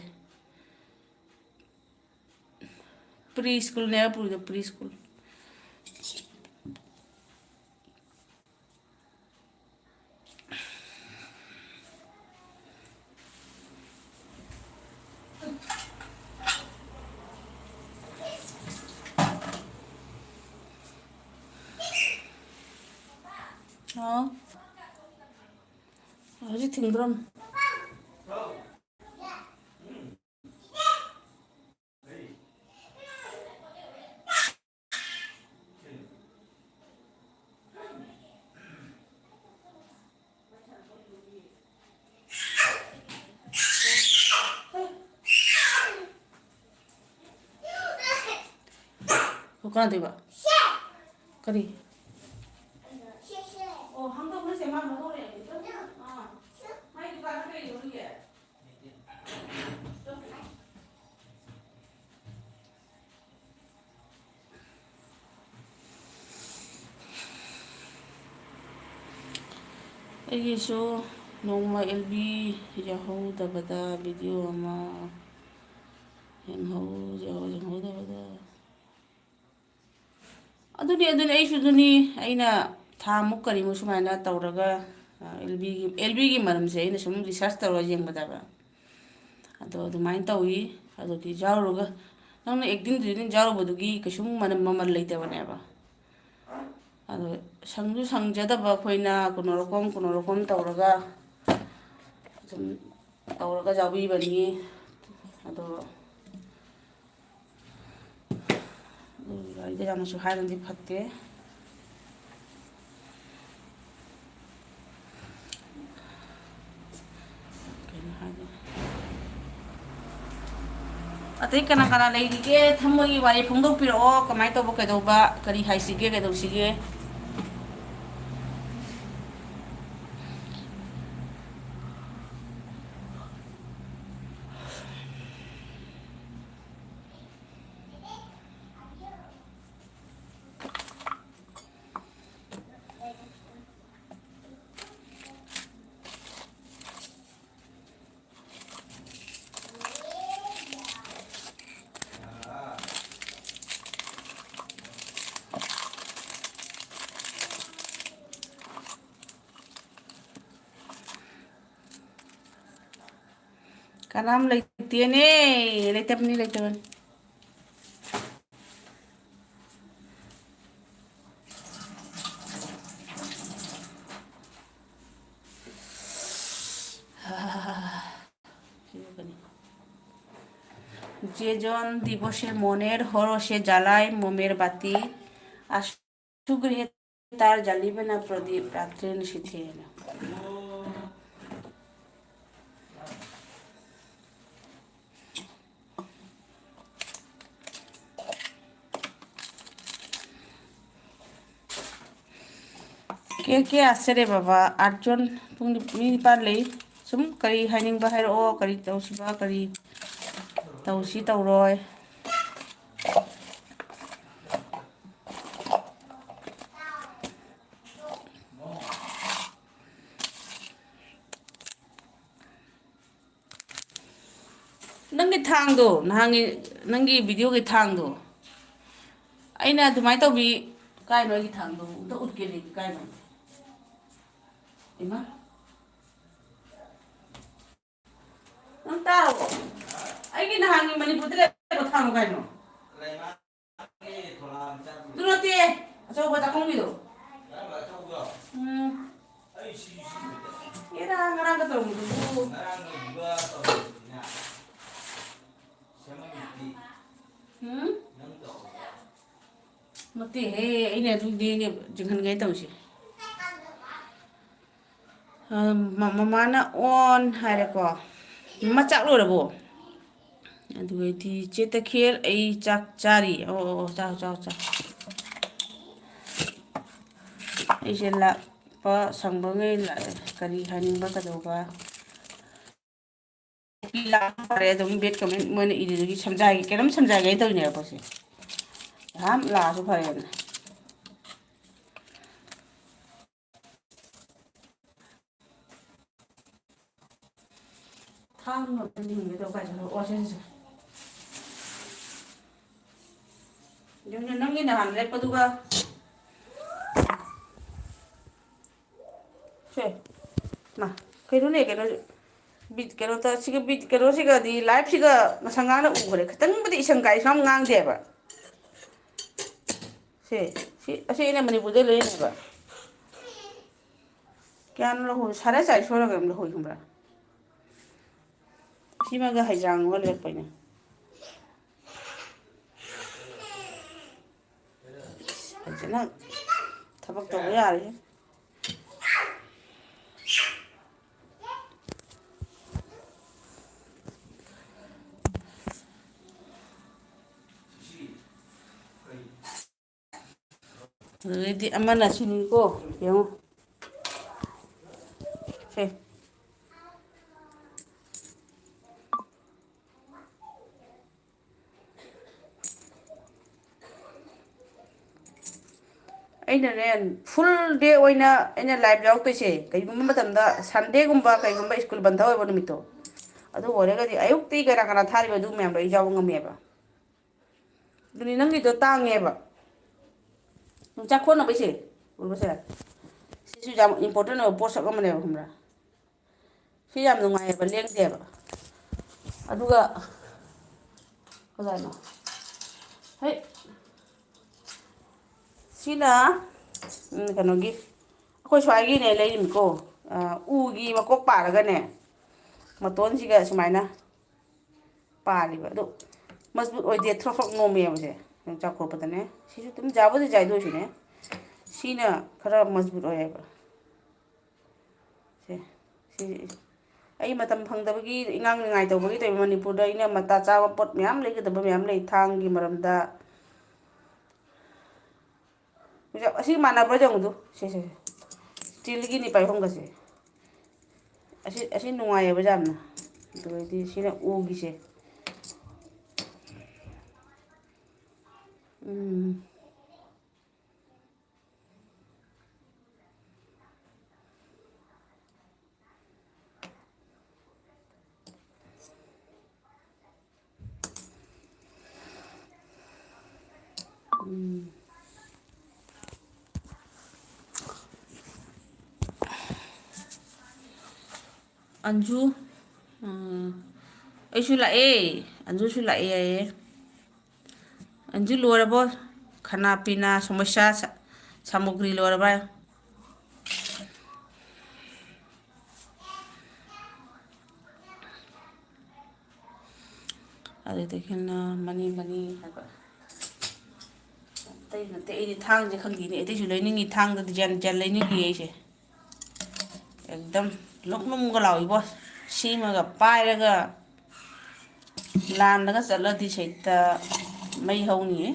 ꯄ꯭ꯔꯤ ꯁ꯭ꯀꯨꯜꯅꯦꯕ ꯄꯨꯔꯤꯗꯣ, ꯄ꯭ꯔꯤ ꯁ꯭ꯀꯨꯜ꯫ ꯍꯥꯎ꯫ ꯍꯧꯖꯤꯛ ꯊꯤꯡꯗ꯭ꯔꯣꯝ꯫ ꯀꯅꯥ ꯇꯧꯕ? ꯀꯔꯤ? ꯑꯣ, ꯍꯥꯡꯗꯣꯛꯅꯁꯦ, ꯃꯥ ꯂꯧꯍꯧꯔꯦ꯫ ꯑꯥ꯫ ꯃꯥꯏ ꯗꯨꯀꯥꯟꯗ ꯀꯩ ꯂꯧꯔꯤꯒꯦ? ꯑꯩꯒꯤꯁꯨ ꯅꯣꯡꯃ ꯑꯦꯜ ꯕꯤ ꯌꯥꯎꯍꯧꯗꯕꯗ ꯚꯤꯗꯤꯑꯣ ꯑꯃ ꯌꯦꯡꯍꯧ-, ꯌꯦꯡꯍꯧꯗꯕꯗ꯫ ꯑꯗꯨꯅꯤ, ꯑꯗꯨꯅꯤ, ꯑꯩꯁꯨ ꯑꯗꯨꯅꯤ꯫ ꯑꯩꯅ ꯊꯥꯃꯨꯛ ꯀꯔꯤꯃꯨꯛ ꯁꯨꯃꯥꯏꯅ ꯇꯧꯔꯒ, ꯑ, ꯑꯦꯜ ꯕꯤꯒꯤ, ꯑꯦꯜ ꯕꯤꯒꯤ ꯃꯔꯝꯁꯦ ꯑꯩꯅ ꯁꯨꯝ ꯔꯤꯁꯔꯁ ꯇꯧꯔꯒ ꯌꯦꯡꯕꯗꯕ꯫ ꯑꯗꯣ ꯑꯗꯨꯃꯥꯏꯅ ꯇꯧꯏ꯫ ꯑꯗꯨꯗꯤ ꯌꯥꯎꯔꯨꯔꯒ ꯅꯪꯅ ꯑꯦꯛꯇꯤꯡꯗꯨꯗꯤ ꯌꯥꯎꯔꯨꯕꯗꯨꯒꯤ ꯀꯩꯁꯨꯝ ꯃꯅꯝ ꯃꯃꯜ ꯂꯩꯇꯕꯅꯦꯕ꯫ ꯑꯗꯣ ꯁꯪꯁꯨ ꯁꯪꯖꯗꯕ ꯑꯩꯈꯣꯏꯅ ꯀꯩꯅꯣꯔꯣꯀꯣꯝ ꯀꯩꯅꯣꯔꯣꯀꯣꯝ ꯇꯧꯔꯒ ꯑꯗꯨꯝ ꯇꯧꯔꯒ ꯌꯥꯎꯕꯤꯕꯅꯤ꯫ ꯑꯗꯣ ꯒꯥꯔꯤꯗ ꯌꯥꯝꯅꯁꯨ ꯍꯥꯏꯔꯗꯤ ꯐꯠꯇꯦ꯫ ꯀꯩꯅꯣ ꯍꯥꯏꯗꯣꯏꯅꯣ? ꯑꯇꯩ ꯀꯅꯥ ꯀꯅꯥ ꯂꯩꯔꯤꯒꯦ? ꯊꯃꯣꯏꯒꯤ ꯋꯥꯔꯤ ꯐꯣꯡꯗꯣꯛꯄꯤꯔꯛꯑꯣ꯫ ꯀꯃꯥꯏꯅ ꯇꯧꯕ, ꯀꯩꯗꯧꯕ, ꯀꯔꯤ ꯍꯥꯏꯁꯤꯒꯦ, ꯀꯩꯗꯧꯁꯤꯒꯦ? ꯀꯅꯥꯝ ꯂꯩꯇꯦꯅꯦ꯫ ꯂꯩꯇꯕꯅꯤ, ꯂꯩꯇꯕꯅꯤ꯫ আহ, কি জানি। যে জন দিবসে মনের হরষে জ্বালায় মোমের বাতি, আসু গৃহে তার জ্বালিবে না প্রদীপ রাত্রে নিশীথে। ꯀꯦ ꯀꯦ ꯑꯁꯦꯔꯦ ꯕꯕꯥ, ꯑꯥꯔꯠ ꯖꯣꯟ ꯄꯨꯡ ꯃꯤ ꯅꯤꯄꯥꯟ ꯂꯩ꯫ ꯁꯨꯝ ꯀꯔꯤ ꯍꯥꯏꯅꯤꯡꯕ ꯍꯥꯏꯔꯛꯑꯣ, ꯀꯔꯤ ꯇꯧꯁꯤꯕ, ꯀꯔꯤ ꯇꯧꯁꯤ ꯇꯧꯔꯣꯏ꯫ ꯅꯪꯒꯤ ꯊꯥꯡꯗꯣ, ꯅꯍꯥꯟꯒꯤ ꯅꯪꯒꯤ ꯚꯤꯗꯤꯑꯣꯒꯤ ꯊꯥꯡꯗꯣ, ꯑꯩꯅ ꯑꯗꯨꯃꯥꯏꯅ ꯇꯧꯕꯤ꯫ ꯀꯥꯏꯅꯣ ꯑꯩꯒꯤ ꯊꯥꯡꯗꯣ? ꯑꯝꯇ ꯎꯠꯀꯦꯅꯦ, ꯀꯥꯏꯅꯣ? ꯏꯃꯥ, ꯅꯪ ꯇꯥꯔꯕꯣ? ꯑꯩꯒꯤ ꯅꯍꯥꯟꯒꯤ ꯃꯅꯤꯄꯨꯔꯗ ꯂꯩꯕ ꯊꯥꯡꯗꯣ ꯀꯥꯏꯅꯣ? ꯑꯗꯨ ꯅꯠꯇꯦ, ꯑꯆꯧꯕ ꯆꯥꯛꯈꯨꯝꯒꯤꯗꯣ꯫ ꯎꯝ꯫ ꯑꯦꯔꯥ, ꯉꯔꯥꯡꯒ ꯇꯧꯔꯝꯕꯗꯨꯕꯨ꯫ ꯎꯝ? ꯅꯠꯇꯦꯍꯦ, ꯑꯩꯅ ꯑꯗꯨꯗꯤ ꯆꯤꯡꯍꯟꯒꯦ ꯇꯧꯔꯤꯁꯦ꯫ ꯑ, ꯃ-, ꯃꯃꯥꯅ ꯑꯣꯟ ꯍꯥꯏꯔꯦꯀꯣ꯫ ꯃꯃꯥ ꯆꯥꯛ ꯂꯣꯏꯔꯕꯣ? ꯑꯗꯨꯒꯩꯗꯤ ꯆꯦ ꯇꯈꯦꯜ, ꯑꯩ ꯆꯥꯛ ꯆꯥꯔꯤ꯫ ꯑꯣ, ꯑꯣ, ꯑꯣ, ꯆꯥꯎ, ꯆꯥꯎ, ꯆꯥꯎ꯫ ꯑꯩꯁꯦ ꯂꯥꯛꯄ ꯁꯪꯕꯉꯩ ꯂꯥꯛꯑꯦ꯫ ꯀꯔꯤ ꯍꯥꯏꯅꯤꯡꯕ ꯀꯩꯗꯧꯕ? ꯂꯥꯛꯄ ꯐꯔꯦ, ꯑꯗꯨꯝ ꯕꯦꯠ ꯀꯃꯦꯟ ꯃꯣꯏꯅ ꯏꯔꯤꯗꯨꯒꯤ ꯁꯝꯖꯥꯏꯒꯦ, ꯀꯩꯅꯣꯝ ꯁꯝꯖꯥꯏꯒꯦ ꯇꯧꯔꯤꯅꯦꯕ ꯄꯣꯠꯁꯦ꯫ ꯉꯍꯥꯛ ꯂꯥꯛꯑꯁꯨ ꯐꯔꯦꯅ꯫ ꯊꯥꯡ ꯑꯝꯇ ꯂꯤꯡꯒꯦ ꯇꯧ ꯀꯥꯏ ꯆꯠꯈ꯭ꯔꯕ? ꯑꯣ, ꯁꯦ, ꯁꯦ, ꯁꯦ꯫ ꯌꯦꯡꯉꯨ, ꯅꯪꯒꯤ ꯅꯍꯥꯟ ꯂꯦꯞꯄꯗꯨꯒ꯫ ꯁꯦ꯫ ꯃꯥ, ꯀꯩꯅꯣꯅꯦ, ꯀꯩꯅꯣ, ꯕꯤꯠ, ꯀꯩꯅꯣ ꯇ-, ꯁꯤꯒ ꯕꯤꯠ, ꯀꯩꯅꯣꯁꯤꯒꯗꯤ, ꯂꯥꯏꯐꯁꯤꯒ ꯉꯁꯪ ꯉꯥꯡꯅ ꯎꯈ꯭ꯔꯦ꯫ ꯈꯤꯇꯪꯕꯨꯗꯤ ꯏꯁꯪ ꯀꯥꯏ, ꯁꯨꯝ ꯉꯥꯡꯗꯦꯕ꯫ ꯁꯦ, ꯁꯤ, ꯑꯁꯤ ꯑꯩꯅ ꯃꯅꯤꯄꯨꯔꯗ ꯂꯩꯔꯝꯃꯦꯕ꯫ ꯀꯌꯥꯅꯣ ꯂꯧꯍꯧ-, ꯁꯥꯔꯦ ꯆꯥꯏ ꯁꯣꯏꯔꯒ ꯑꯗꯨꯝ ꯂꯧꯍꯧꯏ ꯈꯪꯕ꯭ꯔꯥ? ꯁꯤꯃꯒ ꯍꯩꯖꯥꯡ ꯑꯃꯒ ꯂꯩꯔꯛꯄꯩꯅꯦ꯫ ꯐꯖꯅ ꯊꯕꯛ ꯇꯧꯕ ꯌꯥꯔꯦ꯫ ꯑꯗꯨꯗꯩꯗꯤ ꯑꯃꯅ ꯁꯤꯅꯤꯀꯣ, ꯌꯦꯡꯉꯣ꯫ ꯁꯦ꯫ ꯑꯩꯅꯅꯦ, full day ꯑꯣꯏꯅ ꯑꯩꯅ live ꯌꯥꯎꯔꯛꯇꯣꯏꯁꯦ, ꯀꯩꯒꯨꯝꯕ ꯃꯇꯝꯗ Sundayꯒꯨꯝꯕ, ꯀꯩꯒꯨꯝꯕ ꯁ꯭ꯀꯨꯜ ꯕꯟ ꯇꯧ ꯑꯣꯏꯕ ꯅꯨꯃꯤꯠꯇꯣ, ꯑꯗꯨ ꯑꯣꯏꯔꯒꯗꯤ ꯑꯌꯨꯛꯇꯤ ꯀꯅꯥ ꯀꯅꯥ ꯊꯥꯔꯤꯕ ꯑꯗꯨ ꯃꯌꯥꯝꯗꯣ ꯑꯩ ꯌꯥꯎꯕ ꯉꯝꯃꯦꯕ꯫ ꯑꯗꯨꯅꯤ, ꯅꯪꯒꯤꯗꯣ ꯇꯥꯡꯉꯦꯕ꯫ ꯌꯣꯡꯆꯥꯛ ꯈꯣꯠꯅꯕꯩꯁꯦ, ꯎꯔꯕꯁꯦ? ꯁꯤꯁꯨ ꯌꯥꯝ important ꯑꯣꯏꯕ ꯄꯣꯠꯁꯛ ꯑꯃꯅꯦꯕ, ꯈꯪꯕ꯭ꯔꯥ? ꯁꯤ ꯌꯥꯝ ꯅꯨꯡꯉꯥꯏꯌꯦꯕ, ꯂꯦꯡꯗꯦꯕ꯫ ꯑꯗꯨꯒ ꯀꯗꯥꯏꯅꯣ? ꯍꯦꯛ ꯁꯤꯅ, ꯎꯝ, ꯀꯩꯅꯣꯒꯤ, ꯑꯩꯈꯣꯏ ꯁ꯭ꯋꯥꯏꯒꯤꯅꯦ ꯂꯩꯔꯤꯅꯤꯀꯣ꯫ ꯑ, ꯎꯒꯤ ꯃꯀꯣꯛ ꯄꯥꯔꯒꯅꯦ, ꯃꯇꯣꯟꯁꯤꯒ ꯁꯨꯃꯥꯏꯅ ꯄꯥꯜꯂꯤꯕ꯫ ꯑꯗꯨ ꯃꯖꯕꯨꯠ ꯑꯣꯏꯗꯦ, ꯊ꯭ꯔꯣꯛ ꯊ꯭ꯔꯣꯛ ꯅꯣꯝꯃꯦꯕꯁꯦ꯫ ꯌꯣꯡꯆꯥꯛ ꯈꯣꯠꯄꯗꯅꯦ꯫ ꯁꯤꯁꯨ ꯑꯗꯨꯝ ꯌꯥꯕꯨꯗꯤ ꯌꯥꯏ, ꯑꯗꯨ ꯑꯣꯏꯁꯨꯅꯦ, ꯁꯤꯅ ꯈꯔ ꯃꯖꯕꯨꯠ ꯑꯣꯏꯌꯦꯕ꯫ ꯁꯦ, ꯁꯤ ꯑꯩ ꯃꯇꯝ ꯐꯪꯗꯕꯒꯤ, ꯏꯉꯥꯡ ꯅꯤꯉꯥꯏ ꯇꯧꯕꯒꯤ ꯇꯧꯔꯤꯕ꯫ ꯃꯅꯤꯄꯨꯔꯗ ꯑꯩꯅ ꯃꯇꯥ ꯆꯥꯕ ꯄꯣꯠ ꯃꯌꯥꯝ ꯂꯩꯒꯗꯕ ꯃꯌꯥꯝ ꯂꯩ, ꯊꯥꯡꯒꯤ ꯃꯔꯝꯗ꯫ ꯑꯁꯤ ꯃꯥꯟꯅꯕ꯭ꯔꯥ ꯌꯦꯡꯉꯨꯗꯨ, ꯁꯦ, ꯁꯦ, ꯁꯦ꯫ ꯁ꯭ꯇꯤꯜꯒꯤꯅꯤ ꯄꯥꯏꯐꯝꯒꯁꯦ꯫ ꯑꯁꯤ, ꯑꯁꯤ ꯅꯨꯡꯉꯥꯏꯌꯦꯕ ꯌꯥꯝꯅ꯫ ꯑꯗꯨꯗꯩꯗꯤ ꯁꯤꯅ ꯎꯒꯤꯁꯦ꯫ ꯎꯝ꯫ ꯎꯝ꯫ ꯑꯟꯖꯨ, ꯎꯝ, ꯑꯩꯁꯨ ꯂꯥꯛꯑꯦ, ꯑꯟꯖꯨꯁꯨ ꯂꯥꯛꯑꯦ ꯍꯥꯏꯌꯦ꯫ ꯑꯟꯖꯨ ꯂꯣꯏꯔꯕꯣ? ꯈꯅꯥ ꯄꯤꯅꯥ ꯁꯃꯣꯁꯥ ꯁꯥ-, ꯁꯥꯃꯨꯒ꯭ꯔꯤ ꯂꯣꯏꯔꯕ? ꯑꯗꯨꯗꯒꯤꯅ ꯃꯅꯤ ꯃꯅꯤ ꯍꯥꯏꯕ꯫ ꯑꯇꯩ ꯅꯠꯇꯦ, ꯑꯩꯗꯤ ꯊꯥꯡꯁꯦ ꯈꯪꯗꯦꯅꯦ, ꯑꯇꯩꯁꯨ ꯂꯩꯅꯤꯡꯉꯤ, ꯊꯥꯡꯗ ꯗꯤꯖꯥꯏꯟ ꯗꯤꯖꯥꯏꯟ ꯂꯩꯅꯤꯡꯉꯤ ꯑꯩꯁꯦ꯫ ꯑꯦꯛꯗꯝ ꯂꯨꯝ ꯂꯨꯝꯒ ꯂꯥꯎꯏꯕꯣ꯫ ꯁꯤꯃꯒ ꯄꯥꯏꯔꯒ ꯂꯥꯟꯗꯒ ꯆꯠꯂꯗꯤ ꯁꯩꯇ ꯃꯩ ꯍꯧꯅꯤꯌꯦ꯫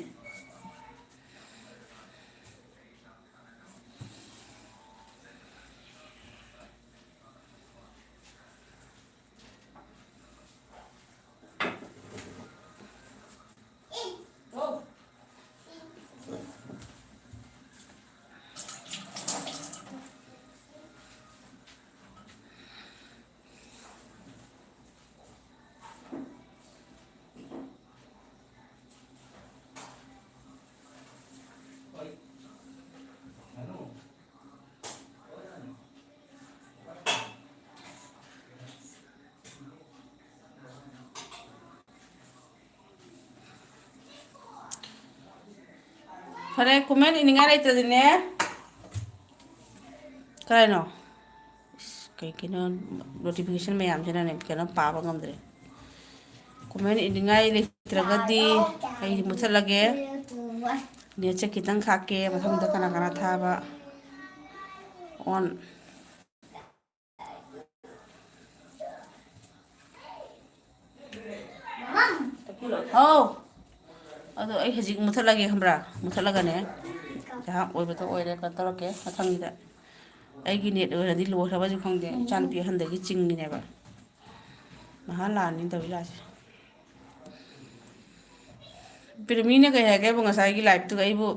ꯐꯔꯦ, comment ꯏꯅꯤꯡꯉꯥꯏ ꯂꯩꯇ꯭ꯔꯗꯤꯅꯦ꯫ ꯀꯩꯅꯣ? ꯏꯁ, ꯀꯩꯒꯤꯅꯣ notification ꯃꯌꯥꯝꯁꯤꯅꯅꯦ ꯀꯩꯅꯣ ꯄꯥꯕ ꯉꯝꯗ꯭ꯔꯦ꯫ Comment ꯏꯅꯤꯡꯉꯥꯏ ꯂꯩꯇ꯭ꯔꯒꯗꯤ ꯑꯩ ꯃꯨꯠꯊꯠꯂꯒꯦ꯫ Netꯁꯦ ꯈꯤꯇꯪ ꯈꯥꯛꯀꯦ, ꯃꯊꯪꯗ ꯀꯅꯥ ꯀꯅꯥ ꯊꯥꯕ꯫ On꯫ ꯍꯥꯎ꯫ ꯑꯗꯣ ꯑꯩ ꯍꯧꯖꯤꯛ ꯃꯨꯠꯊꯠꯂꯒꯦ ꯈꯪꯕ꯭ꯔꯥ? ꯃꯨꯠꯊꯠꯂꯒꯅꯦ, ꯉꯥꯏꯍꯥꯛ ꯑꯣꯏꯕꯗꯣ ꯑꯣꯏꯔꯦ, ꯀꯩꯅꯣ ꯇꯧꯔꯛꯀꯦ ꯃꯊꯪꯒꯤꯗ꯫ ꯑꯩꯒꯤ net ꯑꯣꯏꯔꯗꯤ ꯂꯣꯏꯈ꯭ꯔꯕꯁꯨ ꯈꯪꯗꯦ, ꯏꯆꯥꯅꯨꯄꯤ ꯑꯍꯟꯗꯒꯤ ꯆꯤꯡꯉꯤꯅꯦꯕ꯫ ꯃꯍꯥ ꯂꯥꯟꯅꯤ ꯇꯧꯔꯤ ꯂꯥꯁꯦ꯫ ꯄꯤꯔꯃꯤꯅ ꯀꯩ ꯍꯥꯏꯒꯦꯕꯨ ꯉꯁꯥꯏꯒꯤ liveꯇꯨꯒ ꯑꯩꯕꯨ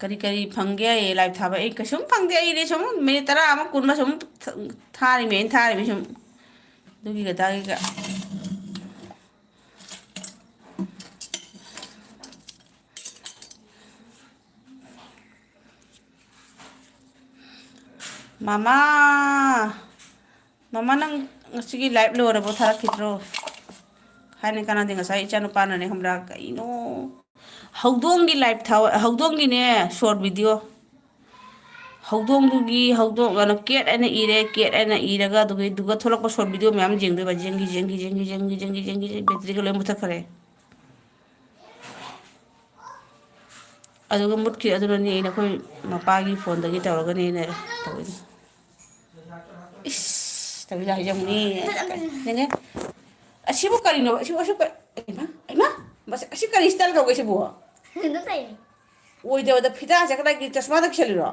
ꯀꯔꯤ ꯀꯔꯤ ꯐꯪꯒꯦ ꯍꯥꯏꯌꯦ live ꯊꯥꯕ? ꯑꯩ ꯀꯩꯁꯨꯝ ꯐꯪꯗꯦ꯫ ꯑꯩꯗꯤ ꯁꯨꯝ minute ꯇꯔꯥ ꯑꯃ, ꯀꯨꯟ ꯑꯃ ꯁꯨꯝ ꯊ-, ꯊꯥꯔꯤꯃꯦ, ꯑꯩꯅ ꯊꯥꯔꯤꯃꯦ ꯁꯨꯝ꯫ ꯑꯗꯨꯒꯤ ꯑꯗꯥꯒꯤꯒ꯫ ꯃꯃꯥ! ꯃꯃꯥ, ꯅꯪ ꯉꯁꯤꯒꯤ live ꯂꯣꯏꯔꯕꯣ? ꯊꯥꯔꯛꯈꯤꯗ꯭ꯔꯣ? ꯍꯥꯏꯅ ꯀꯥꯟꯅꯗꯦ꯫ ꯉꯁꯥꯏ ꯏꯆꯥꯅꯨꯄꯥꯅꯅꯦ, ꯈꯪꯕ꯭ꯔꯥ? ꯀꯩꯅꯣ? ꯍꯧꯗꯣꯡꯒꯤ live ꯊꯥꯎ-, ꯍꯧꯗꯣꯡꯒꯤꯅꯦ short video꯫ ꯍꯧꯗꯣꯡꯗꯨꯒꯤ ꯍꯧꯗꯣꯡ, ꯀꯩꯅꯣ, ꯀꯦꯠ ꯍꯥꯏꯅ ꯏꯔꯦ, ꯀꯦꯠ ꯍꯥꯏꯅ ꯏꯔꯒ, ꯑꯗꯨꯒꯤꯗꯨꯒ ꯊꯣꯛꯂꯛꯄ ꯁꯣꯔꯠ ꯚꯤꯗꯤꯑꯣ ꯃꯌꯥꯝ ꯌꯦꯡꯗꯣꯏꯕ, ꯌꯦꯡꯈꯤ, ꯌꯦꯡꯈꯤ, ꯌꯦꯡꯈꯤ, ꯌꯦꯡꯈꯤ, ꯌꯦꯡꯈꯤ, ꯕꯦꯇ꯭ꯔꯤꯒ ꯂꯣꯏ ꯃꯨꯊꯠꯈ꯭ꯔꯦ꯫ ꯑꯗꯨꯒ ꯃꯨꯠꯈꯤ, ꯑꯗꯨꯅꯅꯦ ꯑꯩꯅ ꯑꯩꯈꯣꯏ ꯃꯄꯥꯒꯤ ꯐꯣꯟꯗꯒꯤ ꯇꯧꯔꯒꯅꯦ ꯑꯩꯅ ꯇꯧꯔꯤꯅꯤ꯫ ꯏꯁ, ꯇꯧꯕꯤꯂꯥ ꯍꯥꯏꯖꯕꯅꯤ꯫ ꯌꯦꯡꯉꯦ꯫ ꯑꯁꯤꯕꯨ ꯀꯔꯤꯅꯣ? ꯑꯁꯤꯕꯨ, ꯑꯁꯤꯕꯨ ꯀ-, ꯏꯃꯥ, ꯏꯃꯥ, ꯃꯁꯤ, ꯑꯁꯤ ꯀꯔꯤ ꯁ꯭ꯇꯥꯏꯜ ꯀꯧꯒꯦ ꯁꯤꯕꯨ? ꯑꯗꯨꯝ ꯇꯧꯔꯤꯅꯦ꯫ ꯑꯣꯏꯗꯕꯗ ꯐꯤꯗꯥꯁꯦ ꯀꯗꯥꯏꯒꯤ ꯆꯁꯃꯥꯗ ꯀꯤꯁꯜꯂꯤꯔꯣ?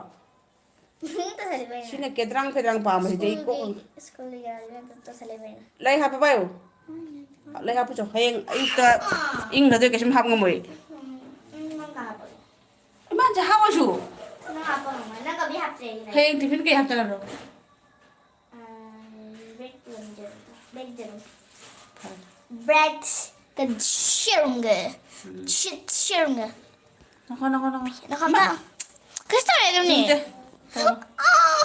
ꯇꯧꯁꯜꯂꯤꯕ ꯑꯩꯅ꯫ ꯁꯤꯅ ꯀꯦꯗ꯭ꯔꯥꯡ ꯐꯦꯗ꯭ꯔꯥꯡ ꯄꯥꯝꯕꯁꯤꯗꯤ ꯑꯩ ꯀꯣꯛ ꯁ꯭ꯀꯨꯜꯒꯤ, ꯁ꯭ꯀꯨꯜꯒꯤ ꯌꯥꯔꯤꯕ ꯑꯗꯨꯝ ꯇꯧꯁꯜꯂꯤꯕ ꯑꯩꯅ꯫ ꯂꯥꯏꯔꯤꯛ ꯍꯥꯞꯄ ꯄꯥꯏꯌꯨ꯫ ꯂꯥꯏꯔꯤꯛ ꯍꯥꯞꯄꯨ ꯆꯣ꯫ ꯍꯌꯦꯡ ꯑꯌꯨꯛꯇ ꯏꯪꯗ꯭ꯔꯗꯤ ꯀꯩꯁꯨꯝ ꯍꯥꯞ ꯉꯝꯃꯣꯏ꯫ ꯎꯝ, ꯎꯝ, ꯅꯪ ꯀ ꯍꯥꯞꯄꯒꯦ? ꯏꯃꯥ, ꯆꯥ ꯍꯥꯞꯄꯣꯏꯁꯨ꯫ ꯅꯪ ꯍꯥꯞꯄ ꯉꯝꯃꯣꯏ꯫ ꯅꯪ ꯀꯕꯤ ꯍꯥꯞꯇ꯭ꯔꯦ ꯑꯩꯒꯤ ꯂꯥꯏꯔꯤꯛ꯫ ꯍꯌꯦꯡ ꯇꯤꯐꯤꯟ ꯀꯩ ꯍꯥꯞꯇꯅꯕ꯭ꯔꯣ? ꯑ, ꯕ꯭ꯔꯦꯗ ꯌꯣꯟꯖꯕꯗꯣ꯫ ꯕ꯭ꯔꯦꯗ ꯌꯣꯟꯖꯕꯗꯣ꯫ ꯐꯔꯦ꯫ ꯕ꯭ꯔꯦꯗ ꯀ ꯁꯤꯔꯨꯝꯒ꯫ ꯎꯝ꯫ ꯁꯤꯠ ꯁꯤꯔꯨꯝꯒ꯫ ꯅꯈꯣ, ꯅꯈꯣ, ꯅꯈꯣ꯫ ꯅꯈꯣ ꯏꯃꯥ! ꯑꯝꯇ꯫ ꯀꯩꯁꯨ ꯇꯧꯔꯣꯏ ꯑꯗꯨꯝꯅꯦ꯫ ꯅꯠꯇꯦ꯫ ꯇꯧꯔꯣ꯫ ꯑꯥ!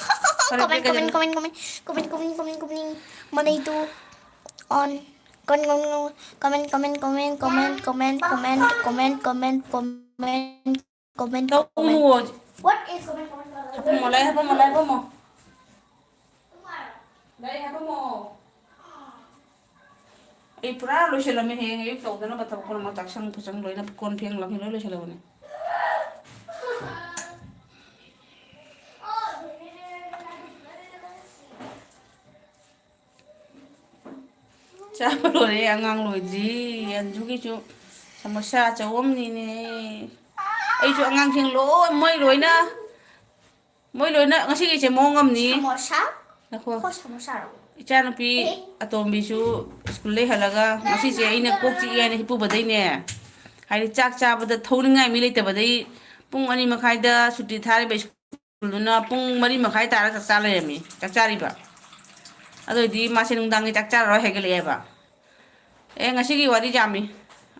ꯐꯔꯦ, ꯀꯃꯦꯟ, ꯐꯔꯦ, ꯀꯃꯦꯟ, ꯀꯩꯗꯧꯔꯦ? ꯀꯃꯦꯟ, ꯀꯃꯦꯟ, ꯀꯃꯦꯟ, ꯀꯃꯦꯟ, ꯀꯃꯦꯟ, ꯀꯃꯦꯟ, ꯃꯅꯩꯗꯨ on꯫ ꯀꯃꯦꯟ, ꯀꯃꯦꯟ, ꯀꯃꯦꯟ, ꯀꯃꯦꯟ, ꯀꯃꯦꯟ, ꯀꯃꯦꯟ, ꯀꯃꯦꯟ, ꯀꯃꯦꯟ, ꯀꯃꯦꯟ, ꯀꯃꯦꯟ, ꯀꯃꯦꯟ, ꯇꯧꯅꯨ꯫ ꯀꯃꯦꯟ꯫ What is ꯀꯃꯦꯟ, ꯀꯃꯦꯟ, ꯀꯃꯦꯟ? ꯍꯥꯄꯝꯃꯣ, ꯂꯥꯏ ꯍꯥꯄꯝꯃꯣ, ꯂꯥꯏ ꯍꯥꯄꯝꯃꯣ꯫ ꯂꯥꯏ ꯍꯥꯄꯝꯃꯣ꯫ ꯑꯩ ꯄꯨꯔꯥ ꯂꯣꯏꯁꯤꯜꯂꯝꯃꯦ꯫ ꯍꯌꯦꯡ ꯑꯌꯨꯛ ꯇꯧꯗꯅꯕ ꯊꯕꯛ ꯄꯨꯝꯅꯃꯛ ꯆꯥꯛꯁꯪ ꯈꯨꯠꯁꯪ ꯂꯣꯏꯅ ꯀꯣꯟ ꯐꯦꯡꯂꯝꯃꯤ, ꯂꯣꯏ ꯂꯣꯏꯁꯤꯜꯂꯕꯅꯦ꯫ ꯆꯥꯕ ꯂꯣꯏꯔꯦ, ꯑꯉꯥꯡ ꯂꯣꯏꯗ꯭ꯔꯤ꯫ ꯑꯟꯖꯨꯒꯤꯁꯨ ꯁꯃꯣꯁꯥ ꯑꯆꯧꯕ ꯑꯃꯅꯤꯅꯦ꯫ ꯑꯩꯁꯨ ꯑꯉꯥꯡꯁꯤꯡ ꯂꯣꯏ, ꯃꯣꯏ ꯂꯣꯏꯅ, ꯃꯣꯏ ꯂꯣꯏꯅ ꯉꯁꯤꯒꯤꯁꯦ ꯃꯑꯣꯡ ꯑꯃꯅꯤ꯫ ꯁꯃꯣꯁꯥ? ꯉꯥꯏꯈꯣ꯫ ꯑꯩꯈꯣꯏ ꯁꯃꯣꯁꯥꯔꯣ? ꯏꯆꯥꯅꯨꯄꯤ ꯑꯦ? ꯑꯇꯣꯝꯕꯤꯁꯨ ꯁ꯭ꯀꯨꯜꯗꯩ ꯍꯜꯂꯒ ꯉꯁꯤꯁꯦ ꯑꯩꯅ ꯀꯣꯛ ꯆꯤꯛꯑꯦ ꯍꯥꯏꯅ ꯍꯤꯞꯄꯨꯕꯗꯩꯅꯦ, ꯍꯥꯏꯗꯤ ꯆꯥꯛ ꯆꯥꯕꯗ ꯊꯧꯅꯤꯡꯉꯥꯏ ꯃꯤ ꯂꯩꯇꯕꯗꯩ ꯄꯨꯡ ꯑꯅꯤ ꯃꯈꯥꯏꯗ ꯁꯨꯇꯤ ꯊꯥꯔꯤꯕ ꯁ꯭ꯀꯨꯜꯗꯨꯅ ꯄꯨꯡ ꯃꯔꯤ ꯃꯈꯥꯏ ꯇꯥꯔ ꯆꯥꯛ ꯆꯥ ꯂꯩꯔꯝꯃꯤ, ꯆꯥꯛ ꯆꯥꯔꯤꯕ꯫ ꯑꯗꯨ ꯑꯣꯏꯗꯤ ꯃꯥꯁꯦ ꯅꯨꯡꯗꯥꯡꯒꯤ ꯆꯥꯛ ꯆꯥꯔꯔꯣꯏ ꯍꯥꯏꯒꯠꯂꯛꯑꯦꯕ꯫ ꯑꯦ, ꯉꯁꯤꯒꯤ ꯋꯥꯔꯤ ꯌꯥꯝꯃꯤ꯫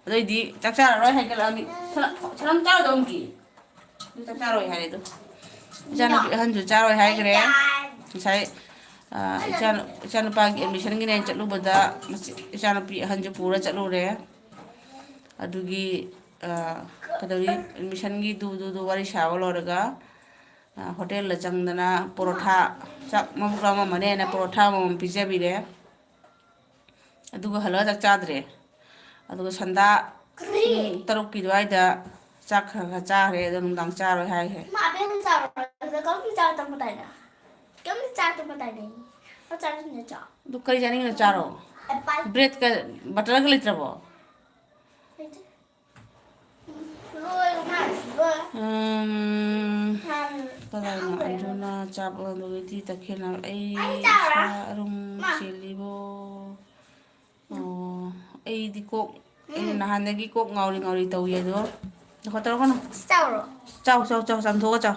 ꯑꯗꯨ ꯑꯣꯏꯗꯤ ꯆꯥꯛ ꯆꯥꯔꯔꯣꯏ ꯍꯥꯏꯒꯠꯂꯛꯑꯃꯤ꯫ ꯁꯅ-, ꯁꯅꯝ ꯆꯥꯔꯨꯗꯧ ꯑꯃꯨꯛꯀꯤ꯫ ꯆꯥꯛ ꯆꯥꯔꯣꯏ ꯍꯥꯏꯔꯦ ꯑꯗꯨ꯫ ꯏꯆꯥꯅꯨꯄꯤ ꯑꯍꯟꯁꯨ ꯆꯥꯔꯣꯏ ꯍꯥꯏꯈ꯭ꯔꯦ꯫ ꯉꯁꯥꯏ, ꯑ, ꯏꯆꯥ-, ꯏꯆꯥꯅꯨꯄꯥꯒꯤ ꯑꯦꯗꯃꯤꯁꯟꯒꯤꯅꯦ ꯆꯠꯂꯨꯕꯗ ꯃꯁꯤ ꯏꯆꯥꯅꯨꯄꯤ ꯑꯍꯟꯁꯨ ꯄꯨꯔ ꯆꯠꯂꯨꯔꯦ꯫ ꯑꯗꯨꯒꯤ, ꯑ, ꯀꯩꯗꯧꯔꯤ, ꯑꯦꯗꯃꯤꯁꯟꯒꯤ ꯗꯨ ꯗꯨ ꯗꯨ ꯋꯥꯔꯤ ꯁꯥꯕ ꯂꯣꯏꯔꯒ ꯍꯣꯇꯦꯜꯗ ꯆꯪꯗꯅ ꯄꯣꯔꯣꯊꯥ, ꯆꯥꯛ ꯃꯕꯨꯛ ꯂꯥꯝꯃꯝꯃꯅꯦꯅ ꯄꯣꯔꯣꯊꯥ ꯑꯃꯃꯝ ꯄꯤꯖꯕꯤꯔꯦ꯫ ꯑꯗꯨꯒ ꯍꯜꯂꯛꯑ ꯆꯥꯛ ꯆꯥꯗ꯭ꯔꯦ꯫ ꯑꯗꯨꯒ ꯁꯟꯗꯥ ꯄꯨꯡ ꯇꯔꯨꯛꯀꯤ ꯑꯗꯨꯋꯥꯏꯗ ꯆꯥꯛ ꯈꯔ ꯈꯔ ꯆꯥꯈ꯭ꯔꯦ, ꯑꯗꯣ ꯅꯨꯡꯗꯥꯡ ꯆꯥꯔꯣꯏ ꯍꯥꯏꯈ꯭ꯔꯦ꯫ ꯃꯥ ꯑꯕꯦꯝꯃ ꯆꯥꯔꯣꯏ꯫ ꯑꯗ ꯀꯔꯝ ꯆꯥꯔ ꯇꯝꯕ ꯇꯥꯏꯅꯦ? ꯀꯔꯝ ꯆꯥꯔ ꯇꯝꯕ ꯇꯥꯏꯅꯦ? ꯆꯥꯛ ꯆꯥꯔꯁꯤꯅꯦ, ꯆꯥꯎ꯫ ꯑꯗꯨ ꯀꯔꯤ ꯆꯥꯅꯤꯡꯉꯤꯅꯣ ꯆꯥꯔꯣ꯫ ꯑꯦꯄꯜ꯫ ꯕ꯭ꯔꯦꯗꯀ ꯕꯇꯔꯒ ꯂꯩꯇ꯭ꯔꯕꯣ? ꯂꯩꯇꯦ꯫ ꯎꯝ, ꯀꯗꯥꯏꯅꯣ? ꯑꯟꯖꯨꯅ ꯆꯥꯛ ꯂꯣꯟꯕꯒꯤꯗꯤ ꯇꯈꯦꯜꯅ ꯑꯩ ꯁꯥ ꯑꯔꯨꯝ ꯆꯦꯜꯂꯤꯕꯣ? ꯑꯣ, ꯑꯩꯗꯤ ꯀꯣꯛ, ꯑꯩꯅ ꯅꯍꯥꯟꯗꯒꯤ ꯀꯣꯛ ꯉꯥꯎꯔꯤ ꯉꯥꯎꯔꯤ ꯇꯧꯏ ꯑꯗꯣ꯫ ꯅꯈꯣ ꯇꯧꯔꯛꯀꯅꯨ꯫ ꯆꯥꯎꯔꯣ? ꯆꯥꯎ, ꯆꯥꯎ, ꯆꯥꯎ, ꯆꯥꯝꯊꯣꯛꯑ ꯆꯥꯎ꯫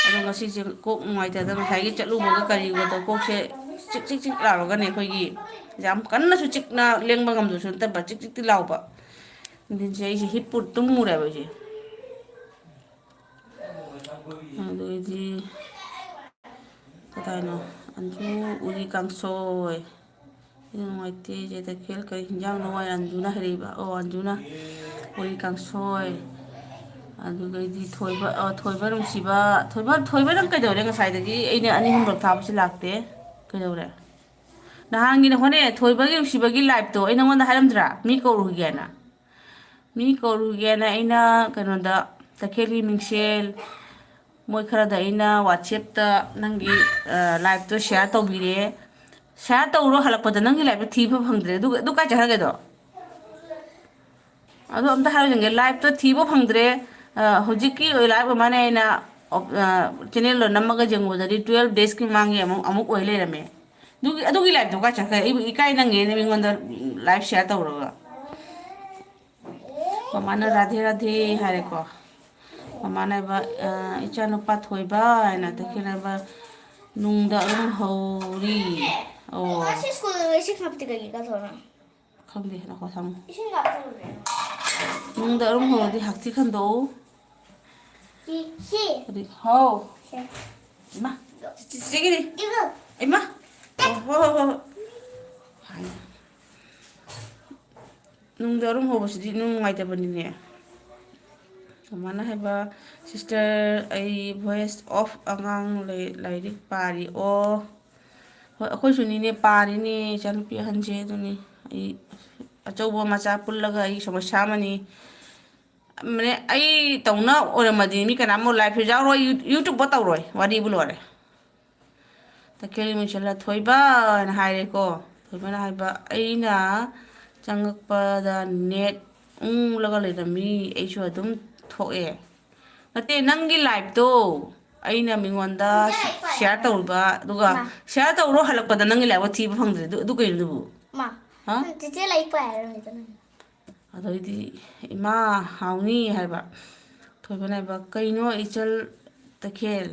ꯑꯗꯣ ꯉꯁꯤꯁꯦ ꯀꯣꯛ ꯅꯨꯡꯉꯥꯏꯇꯗꯅ ꯉꯁꯥꯏꯒꯤ ꯆꯠꯂꯨꯕꯒ ꯀꯔꯤꯒꯗꯣ ꯀꯣꯛꯁꯦ ꯆꯤꯛ ꯆꯤꯛ ꯆꯤꯛ ꯂꯥꯎꯔꯒꯅꯦ, ꯑꯩꯈꯣꯏꯒꯤ ꯌꯥꯝ ꯀꯟꯅꯁꯨ ꯆꯤꯛꯅ ꯂꯦꯡꯕ ꯉꯝꯗꯕꯁꯨ ꯅꯠꯇꯕ, ꯆꯤꯛ ꯆꯤꯛꯇꯤ ꯂꯥꯎꯕ꯫ ꯅꯨꯡꯊꯤꯟꯁꯦ ꯑꯩꯁꯦ ꯍꯤꯞꯄꯨ ꯇꯨꯝꯃꯨꯔꯦꯕ ꯑꯩꯁꯦ꯫ ꯑꯗꯨꯗꯤ ꯀꯗꯥꯏꯅꯣ? ꯑꯟꯖꯨ ꯎꯔꯤ ꯀꯥꯡꯁꯣꯏ꯫ ꯑꯩꯅ ꯅꯨꯡꯉꯥꯏꯇꯦ ꯆꯦ ꯇꯈꯦꯜ, ꯀꯔꯤ ꯍꯤꯟꯖꯥꯡꯅꯣ ꯍꯥꯏꯅ ꯑꯟꯖꯨꯅ ꯍꯥꯏꯔꯛꯏꯕ꯫ ꯑꯣ, ꯑꯟꯖꯨꯅ ꯎꯔꯤ ꯀꯥꯡꯁꯣꯏ꯫ ꯑꯗꯨꯒꯩꯗꯤ ꯊꯣꯏꯕ, ꯑ, ꯊꯣꯏꯕ ꯅꯨꯡꯁꯤꯕ, ꯊꯣꯏꯕ, ꯊꯣꯏꯕ ꯅꯪ ꯀꯩꯗꯧꯔꯦ? ꯉꯁꯥꯏꯗꯒꯤ ꯑꯩꯅ ꯑꯅꯤ ꯑꯍꯨꯝꯂꯛ ꯊꯥꯕꯁꯤ ꯂꯥꯛꯇꯦ꯫ ꯀꯩꯗꯧꯔꯦ? ꯅꯍꯥꯟꯒꯤꯅꯦ ꯍꯣꯅꯦ, ꯊꯣꯏꯕꯒꯤ ꯅꯨꯡꯁꯤꯕꯒꯤ liveꯇꯣ ꯑꯩ ꯅꯉꯣꯟꯗ ꯍꯥꯏꯔꯝꯗ꯭ꯔꯥ? ꯃꯤ ꯀꯧꯔꯨꯒꯦꯅ꯫ ꯃꯤ ꯀꯧꯔꯨꯒꯦꯅ ꯑꯩꯅ ꯀꯩꯅꯣꯗ, ꯇꯈꯦꯜꯒꯤ ꯃꯤꯡꯁꯦꯜ, ꯃꯣꯏ ꯈꯔꯗ ꯑꯩꯅ WhatsAppꯇ ꯅꯪꯒꯤ, ꯑ, liveꯇꯣ share ꯇꯧꯕꯤꯔꯦ꯫ Share ꯇꯧꯔꯣ, ꯍꯜꯂꯛꯄꯗ ꯅꯪꯒꯤ liveꯇꯣ ꯊꯤꯕ ꯐꯪꯗ꯭ꯔꯦ꯫ ꯑꯗꯨ, ꯑꯗꯨ ꯀꯥꯏ ꯆꯠꯈ꯭ꯔꯒꯦꯗꯣ? ꯑꯗꯣ ꯑꯝꯇ ꯍꯥꯏꯔꯣ ꯌꯦꯡꯒꯦ, liveꯇꯣ ꯊꯤꯕ ꯐꯪꯗ꯭ꯔꯦ꯫ ꯑ, ꯍꯧꯖꯤꯛꯀꯤ live ꯑꯣꯏꯃꯥꯅꯦ ꯑꯩꯅ, ꯑ, channelꯗꯣ ꯅꯝꯃꯒ ꯌꯦꯡꯉꯨꯕꯗꯗꯤ twelve daysꯀꯤ ꯃꯃꯥꯡꯒꯤ ꯑꯃꯨꯛ, ꯑꯃꯨꯛ ꯑꯣꯏ ꯂꯩꯔꯝꯃꯦ꯫ ꯑꯗꯨꯒꯤ, ꯑꯗꯨꯒꯤ liveꯇꯣ ꯀꯥꯏ ꯆꯠꯈ꯭ꯔꯦ? ꯑꯩꯕꯨ ꯏꯀꯥꯏꯅꯉꯦꯅꯦ ꯃꯤꯉꯣꯟꯗ live share ꯇꯧꯔꯒ꯫ ꯃꯃꯥꯅ "ꯔꯥꯙꯦ ꯔꯥꯙꯦ" ꯍꯥꯏꯔꯦꯀꯣ꯫ ꯃꯃꯥꯅ ꯍꯥꯏꯕ, ꯑ, "ꯏꯆꯥꯅꯨꯄꯥ ꯊꯣꯏꯕ" ꯍꯥꯏꯅ, ꯇꯈꯦꯜ ꯍꯥꯏꯕ ꯅꯨꯡꯗ ꯑꯗꯨꯝ ꯍꯧꯔꯤ꯫ ꯑꯣ꯫ ꯉꯁꯤ ꯁ꯭ꯀꯨꯜꯗ ꯏꯁꯤꯡ ꯍꯥꯞꯄꯗꯤ ꯀꯩꯒꯤ ꯀꯥꯊꯣꯛꯑꯣ? ꯈꯪꯗꯦ, ꯉꯥꯏꯈꯣ ꯊꯝꯃꯣ꯫ ꯏꯁꯤꯡ ꯍꯥꯞꯄꯗꯤ ꯅꯨꯡꯗ ꯑꯗꯨꯝ ꯍꯧꯔꯗꯤ ꯍꯥꯛꯊꯤ ꯈꯟꯗꯣꯛꯎ꯫ ꯁꯤ, ꯁꯤ꯫ ꯑꯗꯨꯗꯤ, ꯍꯥꯎ꯫ ꯁꯦ꯫ ꯏꯃꯥ, ꯆꯤꯆꯦꯒꯤꯗꯤ? ꯏꯃꯥ꯫ ꯏꯃꯥ꯫ ꯑꯣ, ꯍꯣ, ꯍꯣ, ꯍꯣ, ꯍꯣ꯫ ꯍꯥꯏ꯫ ꯅꯨꯡꯗ ꯑꯔꯨꯝ ꯍꯧꯕꯁꯤꯗꯤ ꯅꯨꯡ ꯅꯨꯡꯉꯥꯏꯇꯕꯅꯤꯅꯦ꯫ ꯃꯃꯥꯅ ꯍꯥꯏꯕ, "Sister, ꯑꯩ voice of ꯑꯉꯥꯡ ꯂꯩ-, ꯂꯥꯏꯔꯤꯛ ꯄꯥꯔꯤ"꯫ ꯑꯣ, ꯍꯣꯏ, ꯑꯩꯈꯣꯏꯁꯨꯅꯤꯅꯦ, ꯄꯥꯔꯤꯅꯦ, ꯏꯆꯥꯅꯨꯄꯤ ꯑꯍꯟꯁꯦ꯫ ꯑꯗꯨꯅꯤ, ꯑꯩ ꯑꯆꯧꯕ ꯃꯆꯥ ꯄꯨꯜꯂꯒ ꯑꯩ ꯁꯃꯁ꯭ꯌꯥ ꯑꯃꯅꯤ꯫ ꯃꯅꯦ, ꯑꯩ ꯇꯧꯅ ꯑꯣꯏꯔꯝꯃꯗꯤ ꯃꯤ ꯀꯅꯥꯝ ꯑꯃꯨꯛ live ꯌꯥꯎꯔꯣꯏ, ꯌꯨ-, YouTube ꯇꯧꯔꯣꯏ, ꯋꯥꯔꯤꯕꯨ ꯂꯣꯏꯔꯦ꯫ ꯇꯈꯦꯜꯒꯤ ꯃꯤꯡꯁꯦꯜꯂ ꯊꯣꯏꯕ ꯍꯥꯏꯅ ꯍꯥꯏꯔꯦꯀꯣ꯫ ꯊꯣꯏꯕꯅ ꯍꯥꯏꯕ, "ꯑꯩꯅ ꯆꯪꯉꯛꯄꯗ net ꯎꯪꯂꯒ ꯂꯩꯔꯝꯃꯤ, ꯑꯩꯁꯨ ꯑꯗꯨꯝ ꯊꯣꯛꯑꯦ"꯫ ꯅꯠꯇꯦ, ꯅꯪꯒꯤ liveꯇꯣ ꯑꯩꯅ ꯃꯤꯉꯣꯟꯗ share ꯇꯧꯔꯨꯕ, ꯑꯗꯨꯒ ꯃꯥ꯫ Share ꯇꯧꯔꯣ, ꯍꯜꯂꯛꯄꯗ ꯅꯪꯒꯤ liveꯇꯣ ꯊꯤꯕ ꯐꯪꯗ꯭ꯔꯦ꯫ ꯑꯗꯨ, ꯑꯗꯨ ꯀꯩꯅꯣ ꯑꯗꯨꯕꯨ? ꯃꯥ, ꯍꯥ? ꯆꯤꯆꯦ ꯂꯥꯏꯔꯤꯛ ꯄꯥꯏ ꯍꯥꯏꯔꯝꯃꯤꯗ ꯅꯪ꯫ ꯑꯗꯩꯗꯤ, "ꯏꯃꯥ, ꯍꯥꯎꯅꯤ" ꯍꯥꯏꯕ꯫ ꯊꯣꯏꯕꯅ ꯍꯥꯏꯕ, "ꯀꯩꯅꯣ ꯏꯆꯜ ꯇꯈꯦꯜ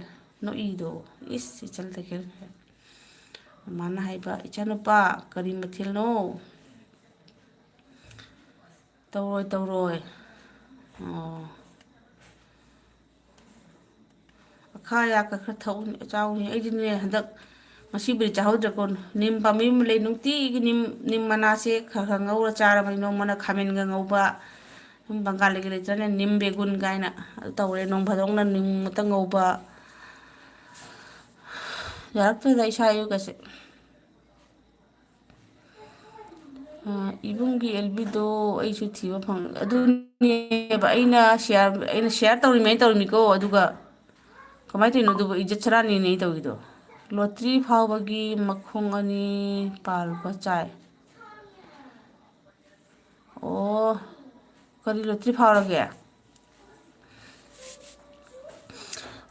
ꯅꯣꯛꯏꯗꯣ? ꯏꯁ, ꯏꯆꯜ ꯇꯈꯦꯜ"꯫ ꯃꯃꯥꯅ ꯍꯥꯏꯕ, "ꯏꯆꯥꯅꯨꯄꯥ, ꯀꯔꯤ ꯃꯊꯦꯜꯅꯣ?" "ꯇꯧꯔꯣꯏ, ꯇꯧꯔꯣꯏ"꯫ ꯑꯣ꯫ ꯑꯈꯥ ꯑꯌꯥꯛꯀ ꯈꯔ ꯊꯛꯎꯅꯦ, ꯆꯥꯎꯅꯦ꯫ ꯑꯩꯗꯤꯅꯦ, ꯍꯟꯗꯛ ꯉꯁꯤꯕꯨꯗꯤ ꯆꯥꯍꯧꯗ꯭ꯔꯦꯀꯣ꯫ ꯅꯤꯝ ꯄꯥꯝꯕꯤ ꯑꯃ ꯂꯩ, ꯅꯨꯡꯇꯤꯒꯤ ꯅꯤꯝ, ꯅꯤꯝ ꯃꯅꯥꯁꯦ ꯈꯔ ꯈꯔ ꯉꯧꯔ ꯆꯥꯔꯕꯅꯤ꯫ ꯅꯣꯡꯃꯅ ꯈꯥꯃꯦꯟꯒ ꯉꯧꯕ, ꯁꯨꯝ ꯕꯪꯒꯥꯂꯤꯒꯤ ꯂꯩꯇ꯭ꯔꯅꯦ, ꯅꯤꯝ ꯕꯦꯒꯨꯟ ꯀꯥꯏꯅ ꯑꯗꯨ ꯇꯧꯔꯦ꯫ ꯅꯣꯡ ꯐꯥꯗꯣꯛꯅ ꯅꯤꯝ ꯑꯃꯇ ꯉꯧꯕ꯫ ꯌꯥꯔꯛꯇ꯭ꯔꯦꯗ ꯏꯁꯥ ꯏꯔꯨꯒꯁꯦ꯫ ꯑ, ꯏꯕꯨꯡꯒꯤ ꯑꯦꯜꯕꯤꯗꯣ ꯑꯩꯁꯨ ꯊꯤꯕ ꯐꯪ-, ꯑꯗꯨꯅꯦꯕ ꯑꯩꯅ share, ꯑꯩꯅ share ꯇꯧꯔꯤꯃꯦ, ꯑꯩꯅ ꯇꯧꯔꯤꯃꯤꯀꯣ, ꯑꯗꯨꯒ ꯀꯃꯥꯏꯅ ꯇꯧꯔꯤꯅꯣ ꯑꯗꯨꯕꯨ? ꯏꯖꯠ ꯁꯔꯥꯅꯤꯅꯦ ꯑꯩ ꯇꯧꯔꯤꯗꯣ꯫ ꯂꯣꯇ꯭ꯔꯤ ꯐꯥꯎꯕꯒꯤ ꯃꯈꯣꯡ ꯑꯅꯤ ꯄꯥꯜꯂꯨꯕ ꯆꯥꯏ꯫ ꯑꯣ, ꯀꯔꯤ ꯂꯣꯇ꯭ꯔꯤ ꯐꯥꯎꯔꯒꯦ?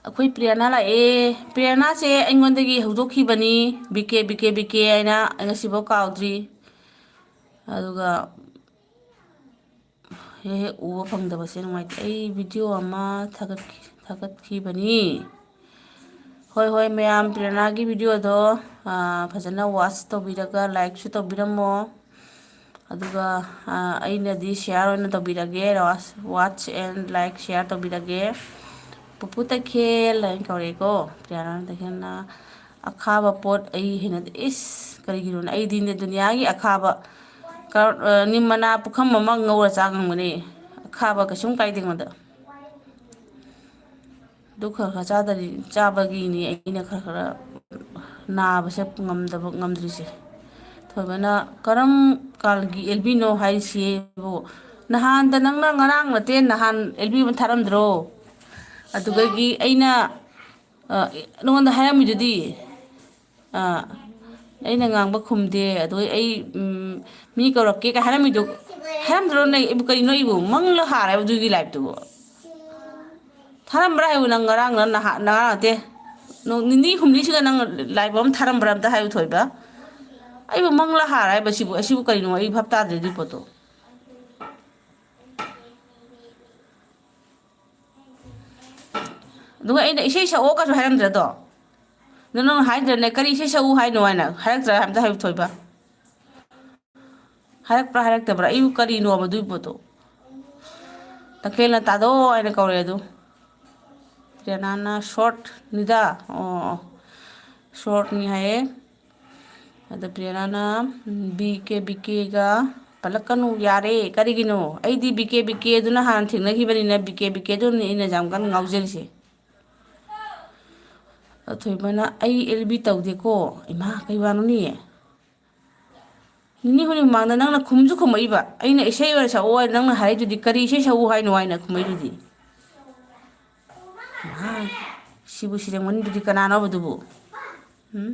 ꯑꯩꯈꯣꯏ ꯄ꯭ꯔꯤꯌꯥꯅꯥ ꯂꯥꯛꯑꯦ꯫ ꯄ꯭ꯔꯤꯌꯥꯅꯥꯁꯦ ꯑꯩꯉꯣꯟꯗꯒꯤ ꯍꯧꯗꯣꯛꯈꯤꯕꯅꯤ, "ꯕꯤꯀꯦ, ꯕꯤꯀꯦ, ꯕꯤꯀꯦ" ꯍꯥꯏꯅ꯫ ꯑꯩ ꯉꯁꯤꯐꯥꯎ ꯀꯥꯎꯗ꯭ꯔꯤ꯫ ꯑꯗꯨꯒ ꯍꯦꯛ ꯍꯦꯛ ꯎꯕ ꯐꯪꯗꯕꯁꯦ ꯅꯨꯡꯉꯥꯏꯇꯦ꯫ ꯑꯩ video ꯑꯃ ꯊꯥꯒꯠꯈꯤ-, ꯊꯥꯒꯠꯈꯤꯕꯅꯤ꯫ ꯍꯣꯏ, ꯍꯣꯏ, ꯃꯌꯥꯝ ꯄ꯭ꯔꯦꯔꯅꯥꯒꯤ videoꯗꯣ, ꯑꯥ, ꯐꯖꯅ watch ꯇꯧꯕꯤꯔꯒ likeꯁꯨ ꯇꯧꯕꯤꯔꯝꯃꯣ꯫ ꯑꯗꯨꯒ, ꯑꯥ, ꯑꯩꯅꯗꯤ share ꯑꯣꯏꯅ ꯇꯧꯕꯤꯔꯒꯦ, watch, watch and like, share ꯇꯧꯕꯤꯔꯒꯦ꯫ ꯄꯨꯄꯨ ꯇꯈꯦꯜ ꯍꯥꯏꯅ ꯀꯧꯔꯛꯑꯦꯀꯣ, ꯄ꯭ꯔꯦꯔꯅꯥ ꯇꯈꯦꯜꯅ꯫ ꯑꯈꯥꯕ ꯄꯣꯠ ꯑꯩ ꯍꯩꯅꯗꯦ꯫ ꯏꯁ, ꯀꯔꯤꯒꯤꯅꯣꯅꯦ? ꯑꯩꯗꯤꯅꯦ ꯗꯨꯅꯤꯌꯥꯒꯤ ꯑꯈꯥꯕ ꯀꯔ-, ꯑ, ꯅꯤꯝ ꯃꯅꯥ ꯄꯨꯈꯝ ꯑꯃ ꯉꯧꯔ ꯆꯥ ꯉꯝꯒꯅꯤ꯫ ꯑꯈꯥꯕ ꯀꯩꯁꯨꯝ ꯀꯥꯏꯗꯦ ꯑꯩꯉꯣꯟꯗ꯫ ꯑꯗꯨ ꯈꯔ ꯈꯔ ꯆꯥꯗꯔꯤ, ꯆꯥꯕꯒꯤꯅꯤ ꯑꯩꯅ ꯈꯔ ꯈꯔ ꯅꯥꯕꯁꯦ ꯉꯝꯗꯕ, ꯉꯝꯗ꯭ꯔꯤꯁꯦ꯫ ꯊꯣꯏꯕꯅ "ꯀꯔꯝ ꯀꯥꯜꯒꯤ ꯑꯦꯜꯕꯤꯅꯣ ꯍꯥꯏꯔꯤꯁꯤꯕꯨ? ꯅꯍꯥꯟꯗ ꯅꯪꯅ, ꯉꯔꯥꯡ ꯅꯠꯇꯦ, ꯅꯍꯥꯟ ꯑꯦꯜꯕꯤ ꯑꯃ ꯊꯥꯔꯝꯗ꯭ꯔꯣ? ꯑꯗꯨꯗꯒꯤ ꯑꯩꯅ, ꯑ, ꯅꯉꯣꯟꯗ ꯍꯥꯏꯔꯝꯃꯤꯗꯨꯗꯤ, ꯑ, ꯑꯩꯅ ꯉꯥꯡꯕ ꯈꯨꯝꯗꯦ, ꯑꯗꯨꯒ ꯑꯩ, ꯎꯝ, ꯃꯤ ꯀꯧꯔꯛꯀꯦ ꯀꯥꯏ ꯍꯥꯏꯔꯝꯃꯤꯗꯣ, ꯍꯥꯏꯔꯝꯗ꯭ꯔꯣ? ꯅꯪ ꯑꯩꯕꯨ ꯀꯔꯤꯅꯣ, ꯑꯩꯕꯨ ꯃꯪꯂ ꯍꯥꯔꯦ ꯑꯗꯨꯒꯤ ꯂꯥꯏꯐꯇꯨꯕꯨ? ꯊꯥꯔꯝꯕ꯭ꯔꯥ ꯍꯥꯏꯕꯨ? ꯅꯪ ꯉꯔꯥꯡꯂ ꯅꯍꯥꯟ, ꯉꯔꯥꯡ ꯅꯠꯇꯦ, ꯅꯣꯡ ꯅꯤꯅꯤ ꯍꯨꯝꯅꯤꯁꯤꯗ ꯅꯪ ꯂꯥꯏꯐ ꯑꯃ ꯊꯥꯔꯝꯕ꯭ꯔꯥ ꯑꯝꯇ ꯍꯥꯏꯌꯨ, ꯊꯣꯏꯕ꯫ ꯑꯩꯕꯨ ꯃꯪꯂ ꯍꯥꯔ ꯍꯥꯏꯕ ꯁꯤꯕꯨ, ꯑꯁꯤꯕꯨ ꯀꯔꯤꯅꯣ? ꯑꯩ ꯚꯥꯞ ꯇꯥꯗ꯭ꯔꯦ ꯑꯗꯨꯏ ꯄꯣꯠꯇꯣ꯫ ꯑꯗꯨꯒ ꯑꯩꯅ ꯏꯁꯩ ꯁꯛꯑꯣ ꯀꯁꯨ ꯍꯥꯏꯔꯝꯗ꯭ꯔꯗꯣ? ꯑꯗꯣ ꯅꯪ ꯍꯥꯏꯗ꯭ꯔꯅꯦ, "ꯀꯔꯤ ꯏꯁꯩ ꯁꯛꯎ ꯍꯥꯏꯅꯣ?" ꯍꯥꯏꯅ ꯍꯥꯏꯔꯛꯇ꯭ꯔꯥ ꯑꯝꯇ ꯍꯥꯏꯌꯨ, ꯊꯣꯏꯕ? ꯍꯥꯏꯔꯛꯄ꯭ꯔꯥ ꯍꯥꯏꯔꯛꯇꯕ꯭ꯔꯥ? ꯑꯩꯕꯨ ꯀꯔꯤꯅꯣꯕ ꯑꯗꯨꯏ ꯄꯣꯠꯇꯣ? ꯇꯈꯦꯜꯅ "ꯇꯥꯗꯣ" ꯍꯥꯏꯅ ꯀꯧꯔꯦ ꯑꯗꯨ꯫ ꯄ꯭ꯔꯦꯔꯅꯥꯅ "ꯁꯣꯔꯠꯅꯤꯗ"꯫ ꯑꯣ, ꯑꯣ꯫ ꯁꯣꯔꯠꯅꯤ ꯍꯥꯏꯌꯦ꯫ ꯑꯗ ꯄ꯭ꯔꯦꯔꯅꯥꯅ, "ꯕꯤ ꯀꯦ, ꯕꯤ ꯀꯦꯒ ꯄꯜꯂꯛꯀꯅꯨ ꯌꯥꯔꯦ꯫ ꯀꯔꯤꯒꯤꯅꯣ? ꯑꯩꯗꯤ ꯕꯤ ꯀꯦ, ꯕꯤ ꯀꯦ ꯑꯗꯨꯅ ꯍꯥꯟꯅ ꯊꯦꯡꯅꯈꯤꯕꯅꯤꯅ ꯕꯤ ꯀꯦ, ꯕꯤ ꯀꯦ ꯑꯗꯨꯅꯤ ꯑꯩꯅ ꯌꯥꯝ ꯀꯟꯅ ꯉꯥꯎꯖꯔꯤꯁꯦ꯫" ꯑꯊꯣꯏꯕꯅ, "ꯑꯩ ꯑꯦꯜ ꯕꯤ ꯇꯧꯗꯦꯀꯣ꯫" ꯏꯃꯥ, ꯀꯩ ꯋꯥꯅꯣꯅꯦ? ꯅꯤꯅꯤ ꯍꯨꯝꯅꯤ ꯃꯃꯥꯡꯗ ꯅꯪꯅ ꯈꯨꯝꯁꯨ ꯈꯨꯝꯃꯛꯏꯕ꯫ ꯑꯩꯅ ꯏꯁꯩ ꯑꯣꯏꯅ ꯁꯛꯑꯣ ꯍꯥꯏꯅ ꯅꯪꯅ ꯍꯥꯏꯔꯛꯏꯗꯨꯗꯤ, ꯀꯔꯤ ꯏꯁꯩ ꯁꯛꯎ ꯍꯥꯏꯅꯣ ꯍꯥꯏꯅ ꯈꯨꯝꯃꯛꯏꯗꯨꯗꯤ? ꯃꯥ, ꯁꯤꯕꯨ ꯁꯤꯔꯝꯒꯅꯤꯗꯨꯗꯤ ꯀꯅꯥꯅꯣꯕ ꯑꯗꯨꯕꯨ? ꯎꯝ?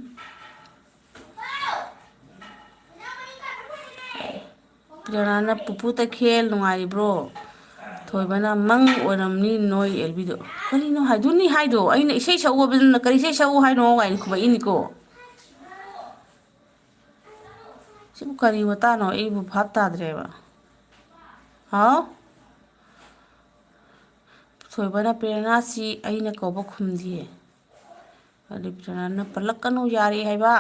ꯄ꯭ꯔꯦꯔꯅꯥꯅ, "ꯄꯨꯄꯨ ꯇꯈꯦꯜ ꯅꯨꯡꯉꯥꯏꯔꯤꯕ꯭ꯔꯣ?" ꯊꯣꯏꯕꯅ, "ꯃꯪ ꯑꯣꯏꯔꯝꯅꯤ ꯅꯣꯏ ꯑꯦꯜꯕꯤꯗꯣ꯫" ꯀꯔꯤꯅꯣ ꯍꯥꯏꯗꯨꯅꯤ ꯍꯥꯏꯗꯣ? ꯑꯩꯅ ꯏꯁꯩ ꯁꯛꯎ ꯍꯥꯏꯕꯗꯨꯅ ꯀꯔꯤ ꯏꯁꯩ ꯁꯛꯎ ꯍꯥꯏꯅꯣ ꯀꯥꯏꯅ ꯈꯨꯝꯃꯛꯏꯅꯤꯀꯣ꯫ ꯁꯤꯕꯨ ꯀꯔꯤ ꯋꯥꯇꯥꯅꯣ? ꯑꯩꯕꯨ ꯚꯥꯞ ꯇꯥꯗ꯭ꯔꯦꯕ꯫ ꯍꯥꯎ? ꯊꯣꯏꯕꯅ, "ꯄ꯭ꯔꯦꯔꯅꯥꯁꯤ ꯑꯩꯅ ꯀꯧꯕ ꯈꯨꯝꯗꯤꯌꯦ꯫" ꯑꯗꯨ ꯄ꯭ꯔꯦꯔꯅꯥꯅ, "ꯄꯜꯂꯛꯀꯅꯨ ꯌꯥꯔꯦ ꯍꯥꯏꯕ꯫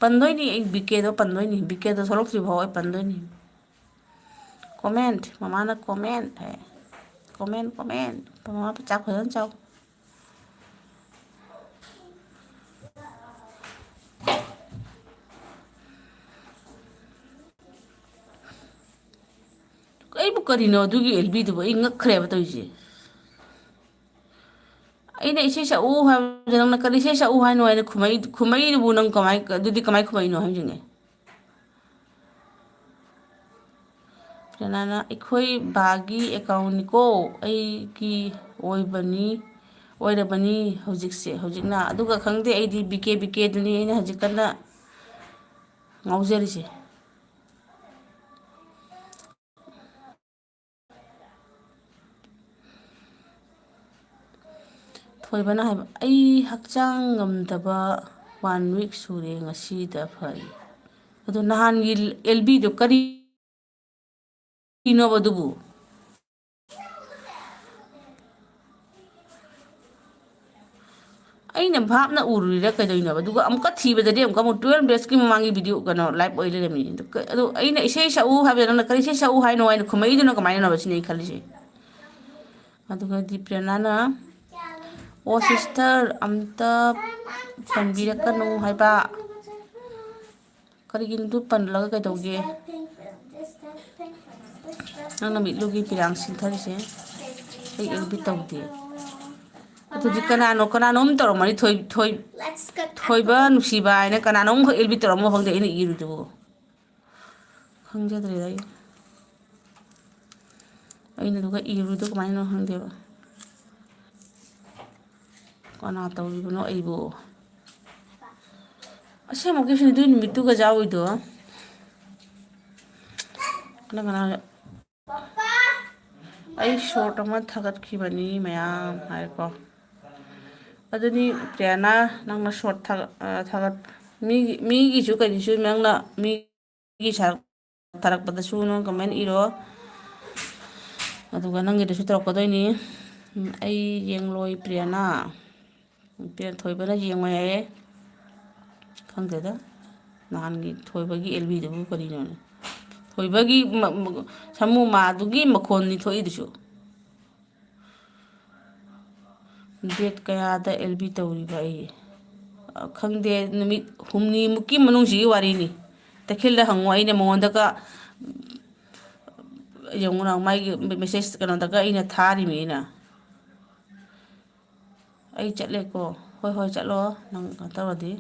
ꯄꯟꯗꯣꯏꯅꯤ ꯑꯩ, ꯕꯤ ꯀꯦꯗꯣ ꯄꯟꯗꯣꯏꯅꯤ꯫ ꯕꯤ ꯀꯦꯗꯣ ꯊꯣꯛꯂꯛꯇ꯭ꯔꯤ ꯐꯥꯎ ꯑꯩ ꯄꯟꯗꯣꯏꯅꯤ꯫ ꯀꯣꯃꯦꯟ, ꯃꯃꯥꯅ ꯀꯣꯃꯦꯟ ꯍꯥꯏ꯫ Come on, come on. ꯃꯃꯥ ꯄꯩꯁꯥ ꯐꯖꯅ ꯆꯥꯎ꯫" ꯑꯩꯕꯨ ꯀꯔꯤꯅꯣ ꯑꯗꯨꯒꯤ ꯑꯦꯜꯕꯤꯗꯨꯕꯨ? ꯑꯩ ꯉꯛꯈ꯭ꯔꯦꯕ ꯇꯧꯔꯤꯁꯦ꯫ ꯑꯩꯅ ꯏꯁꯩ ꯁꯛꯎ ꯍꯥꯏꯕꯗ ꯅꯪꯅ ꯀꯔꯤ ꯏꯁꯩ ꯁꯛꯎ ꯍꯥꯏꯅꯣ ꯍꯥꯏꯅ ꯈꯨꯝꯃꯛꯏ-, ꯈꯨꯝꯃꯛꯏꯗꯨꯕꯨ ꯅꯪ ꯀꯃꯥꯏ-, ꯑꯗꯨꯗꯤ ꯀꯃꯥꯏ ꯈꯨꯝꯃꯛꯏꯅꯣ ꯍꯥꯏꯕꯅꯤꯅꯦ? ꯄ꯭ꯔꯦꯅꯥꯅ, "ꯑꯩꯈꯣꯏ ꯕꯥꯒꯤ ꯑꯦꯀꯥꯎꯟꯅꯤꯀꯣ, ꯑꯩꯒꯤ ꯑꯣꯏꯕꯅꯤ, ꯑꯣꯏꯔꯕꯅꯤ ꯍꯧꯖꯤꯛꯁꯦ, ꯍꯧꯖꯤꯛꯅ꯫ ꯑꯗꯨꯒ ꯈꯪꯗꯦ, ꯑꯩꯗꯤ ꯕꯤ ꯀꯦ, ꯕꯤ ꯀꯦꯗꯨꯅꯤ ꯑꯩꯅ ꯍꯧꯖꯤꯛ ꯀꯟꯅ ꯉꯥꯎꯖꯔꯤꯁꯦ"꯫ ꯊꯣꯏꯕꯅ ꯍꯥꯏꯕ, "ꯑꯩ ꯍꯛꯆꯥꯡ ꯉꯝꯗꯕ one week ꯁꯨꯔꯦ, ꯉꯁꯤꯗ ꯐꯔꯤ"꯫ ꯑꯗꯣ ꯅꯍꯥꯟꯒꯤ ꯑꯦꯜ ꯕꯤꯗꯣ ꯀꯔꯤꯅꯣꯕ ꯑꯗꯨꯕꯨ? ꯑꯩꯅ ꯚꯥꯞꯅ ꯎꯔꯨꯔꯤꯔꯥ ꯀꯩꯗꯧꯔꯤꯅꯣꯕ? ꯑꯗꯨꯒ ꯑꯃꯨꯛꯀ ꯊꯤꯕꯗꯗꯤ ꯑꯃꯨꯛꯀ ꯑꯃꯨꯛ twelve daysꯀꯤ ꯃꯃꯥꯡꯒꯤ video, ꯀꯩꯅꯣ, live ꯑꯣꯏ ꯂꯩꯔꯝꯃꯤ꯫ ꯑꯗꯨ ꯀ-, ꯑꯗꯨ ꯑꯩꯅ ꯏꯁꯩ ꯁꯛꯎ ꯍꯥꯏꯕꯗ ꯅꯪꯅ ꯀꯔꯤ ꯏꯁꯩ ꯁꯛꯎ ꯍꯥꯏꯅꯣ ꯍꯥꯏꯅ ꯈꯨꯝꯃꯛꯏꯗꯨꯅ ꯀꯃꯥꯏꯅꯅꯣꯕ ꯁꯤꯅꯤ ꯑꯩ ꯈꯜꯂꯤꯁꯦ꯫ ꯑꯗꯨꯒꯗꯤ ꯄ꯭ꯔꯦꯔꯅꯥꯅ, "ꯑꯣ sister, ꯑꯝꯇ ꯄꯟꯕꯤꯔꯛꯀꯅꯨ" ꯍꯥꯏꯕ꯫ ꯀꯔꯤꯒꯤꯅꯣ ꯑꯗꯨ ꯄꯜꯂꯒ ꯀꯩꯗꯧꯒꯦ? ꯅꯪꯅ ꯃꯤꯠꯂꯨꯒꯤ ꯄꯤꯔꯥꯡ ꯁꯤꯟꯊꯔꯤꯁꯦ꯫ ꯑꯩ ꯑꯦꯜ ꯕꯤ ꯇꯧꯗꯦ꯫ ꯑꯗꯨꯗꯤ ꯀꯅꯥꯅꯣ, ꯀꯅꯥꯅꯣꯝ ꯇꯧꯔꯝꯃꯅꯤ꯫ ꯊꯣꯏ-, ꯊꯣꯏ-, ꯊꯣꯏꯕ ꯅꯨꯡꯁꯤꯕ ꯍꯥꯏꯅ ꯀꯅꯥꯅꯣꯝꯈꯛ ꯑꯦꯜ ꯕꯤ ꯇꯧꯔꯝꯃ ꯈꯪꯗꯦ ꯑꯩꯅ ꯏꯔꯨꯗꯨꯕꯨ꯫ ꯈꯪꯖꯗ꯭ꯔꯦꯗ ꯑꯩ꯫ ꯑꯩꯅ ꯑꯗꯨꯒ ꯏꯔꯨꯗꯣ ꯀꯃꯥꯏꯅꯅꯣ ꯈꯪꯗꯦꯕ꯫ ꯀꯅꯥ ꯇꯧꯔꯤꯕꯅꯣ ꯑꯩꯕꯨ? ꯑꯁꯦꯡꯕꯒꯤꯁꯨ ꯑꯗꯨꯏ ꯅꯨꯃꯤꯠꯇꯨꯒ ꯌꯥꯎꯔꯤꯗꯣ꯫ ꯀꯅꯥ ꯀꯅꯥ? ꯑꯩ short ꯑꯃ ꯊꯥꯒꯠꯈꯤꯕꯅꯤ ꯃꯌꯥꯝ ꯍꯥꯏꯀꯣ꯫ ꯑꯗꯨꯅꯤ ꯄ꯭ꯔꯤꯌꯥꯅ, ꯅꯪꯅ short ꯊꯥꯒꯠ-, ꯑ, ꯊꯥꯒꯠ-, ꯃꯤꯒꯤ, ꯃꯤꯒꯤꯁꯨ ꯀꯩꯒꯤꯁꯨ ꯅꯪꯅ ꯃꯤ ꯒꯤ ꯁꯔꯨꯛ ꯊꯥꯔꯛꯄꯗꯁꯨ ꯅꯪ comment ꯏꯔꯣ꯫ ꯑꯗꯨꯒ ꯅꯪꯒꯤꯗꯁꯨ ꯇꯧꯔꯛꯀꯗꯣꯏꯅꯤ꯫ ꯎꯝ, ꯑꯩ ꯌꯦꯡꯂꯣꯏ ꯄ꯭ꯔꯤꯌꯥꯅ꯫ ꯄ꯭ꯔꯤꯌꯥ-, ꯊꯣꯏꯕꯅ ꯌꯦꯡꯉꯣꯏ ꯍꯥꯏꯌꯦ꯫ ꯈꯪꯗꯦꯗ, ꯅꯍꯥꯟꯒꯤ ꯊꯣꯏꯕꯒꯤ ꯑꯦꯜ ꯕꯤꯗꯨꯕꯨ ꯀꯔꯤꯅꯣꯅꯦ? ꯊꯣꯏꯕꯒꯤ ꯃ-, ꯃ-, ꯁꯥꯃꯨ ꯃꯥꯗꯨꯒꯤ ꯃꯈꯣꯟꯅꯤ ꯊꯣꯛꯏꯗꯨꯁꯨ꯫ Date ꯀꯌꯥꯗ ꯑꯦꯜ ꯕꯤ ꯇꯧꯔꯤꯕ ꯑꯩ? ꯑ, ꯈꯪꯗꯦ, ꯅꯨꯃꯤꯠ ꯍꯨꯝꯅꯤꯃꯨꯛꯀꯤ ꯃꯅꯨꯡꯁꯤꯒꯤ ꯋꯥꯔꯤꯅꯤ꯫ ꯇꯈꯦꯜꯗ ꯍꯪꯉꯣ, ꯑꯩꯅ ꯃꯉꯣꯟꯗꯒ ꯌꯦꯡꯉꯨꯅ, ꯃꯥꯒꯤ message ꯀꯩꯅꯣꯗꯒ ꯑꯩꯅ ꯊꯥꯔꯤꯃꯤ ꯑꯩꯅ꯫ ꯑꯩ ꯆꯠꯂꯦꯀꯣ꯫ ꯍꯣꯏ, ꯍꯣꯏ, ꯆꯠꯂꯣ꯫ ꯅꯪ ꯀꯩꯅꯣ ꯇꯧꯔꯗꯤ꯫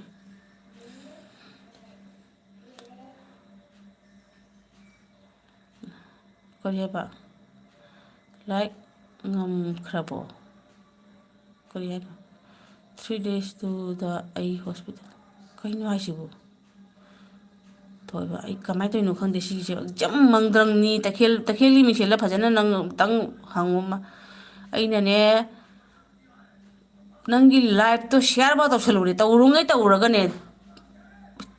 ꯀꯔꯤ ꯍꯥꯏꯕ? ꯂꯥꯏꯛ ꯉꯝꯈ꯭ꯔꯕꯣ? ꯀꯔꯤ ꯍꯥꯏꯅꯣ? Three days to the ꯑꯩ hospital꯫ ꯀꯩꯅꯣ ꯍꯥꯏꯁꯤꯕꯨ? ꯊꯣꯏꯕ, ꯑꯩ ꯀꯃꯥꯏꯅ ꯇꯧꯔꯤꯅꯣ ꯈꯪꯗꯦ ꯁꯤꯒꯤꯁꯦ꯫ ꯌꯥꯝ ꯃꯪꯗ꯭ꯔꯪꯅꯤ꯫ ꯇꯈꯦꯜ, ꯇꯈꯦꯜꯒꯤ ꯃꯤꯡꯁꯦꯜꯗ ꯐꯖꯅ ꯅꯪ ꯑꯝꯇꯪ ꯍꯪꯉꯣ꯫ ꯑꯩꯅꯅꯦ, ꯅꯪꯒꯤ liveꯇꯣ shareꯐꯥꯎ ꯇꯧꯁꯜꯂꯨꯔꯦ, ꯇꯧꯔꯨꯉꯩ ꯇꯧꯔꯒꯅꯦ,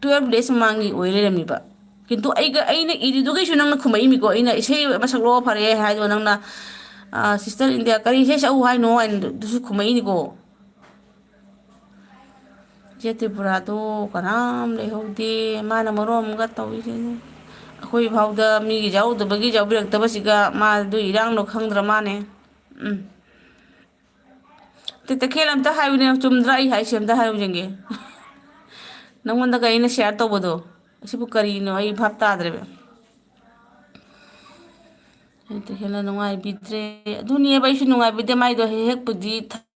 twelve days ꯃꯃꯥꯡꯒꯤ ꯑꯣꯏ ꯂꯩꯔꯝꯃꯤꯕ꯫ ꯀꯤꯟꯇꯨ ꯑꯩꯒ, ꯑꯩꯅ ꯏꯔꯤꯗꯨꯒꯩꯁꯨ ꯅꯪꯅ ꯈꯨꯝꯃꯛꯏꯃꯤꯀꯣ꯫ ꯑꯩꯅ ꯏꯁꯩ ꯑꯃ ꯁꯛꯂꯛꯑꯣ ꯐꯔꯦ ꯍꯥꯏꯗꯣ ꯅꯪꯅ, "ꯑ, Sister India, ꯀꯔꯤ ꯏꯁꯩ ꯁꯛꯎ ꯍꯥꯏꯅꯣ?" ꯍꯥꯏꯅ ꯑꯗꯨꯁꯨ ꯈꯨꯝꯃꯛꯏꯅꯤꯀꯣ꯫ ꯏꯆꯦ ꯇ꯭ꯔꯤꯄꯨꯔꯥꯗꯣ ꯀꯅꯥꯝ ꯂꯩꯍꯧꯗꯦ꯫ ꯃꯥꯅ ꯃꯔꯣꯟ ꯑꯃꯒ ꯇꯧꯔꯤꯁꯦ꯫ ꯑꯩꯈꯣꯏ ꯐꯥꯎꯗ ꯃꯤꯒꯤ ꯌꯥꯎꯗꯕꯒꯤ ꯌꯥꯎꯕꯤꯔꯛꯇꯕꯁꯤꯒ ꯃꯥ ꯑꯗꯨ ꯏꯔꯥꯡꯗꯣ ꯈꯪꯗ꯭ꯔ ꯃꯥꯅꯦ꯫ ꯎꯝ꯫ ꯇꯦ-, ꯇꯈꯦꯜ ꯑꯝꯇ ꯍꯥꯏꯌꯨꯅꯦ, ꯆꯨꯝꯗ꯭ꯔꯥ ꯑꯩ ꯍꯥꯏꯁꯦ? ꯑꯝꯇ ꯍꯥꯏꯌꯨ ꯌꯦꯡꯒꯦ꯫ ꯅꯪꯉꯣꯟꯗꯒ ꯑꯩꯅ share ꯇꯧꯕꯗꯣ, ꯑꯁꯤꯕꯨ ꯀꯔꯤꯅꯣ? ꯑꯩ ꯚꯥꯞ ꯇꯥꯗ꯭ꯔꯦꯕ꯫ ꯑꯩ ꯇꯈꯦꯜꯅ ꯅꯨꯡꯉꯥꯏꯕꯤꯗ꯭ꯔꯦ꯫ ꯑꯗꯨꯅꯦꯕ, ꯑꯩꯁꯨ ꯅꯨꯡꯉꯥꯏꯕꯤꯗꯦ꯫ ꯃꯥꯏꯗꯣ ꯍꯦꯛ ꯍꯦꯛꯄꯨꯗꯤ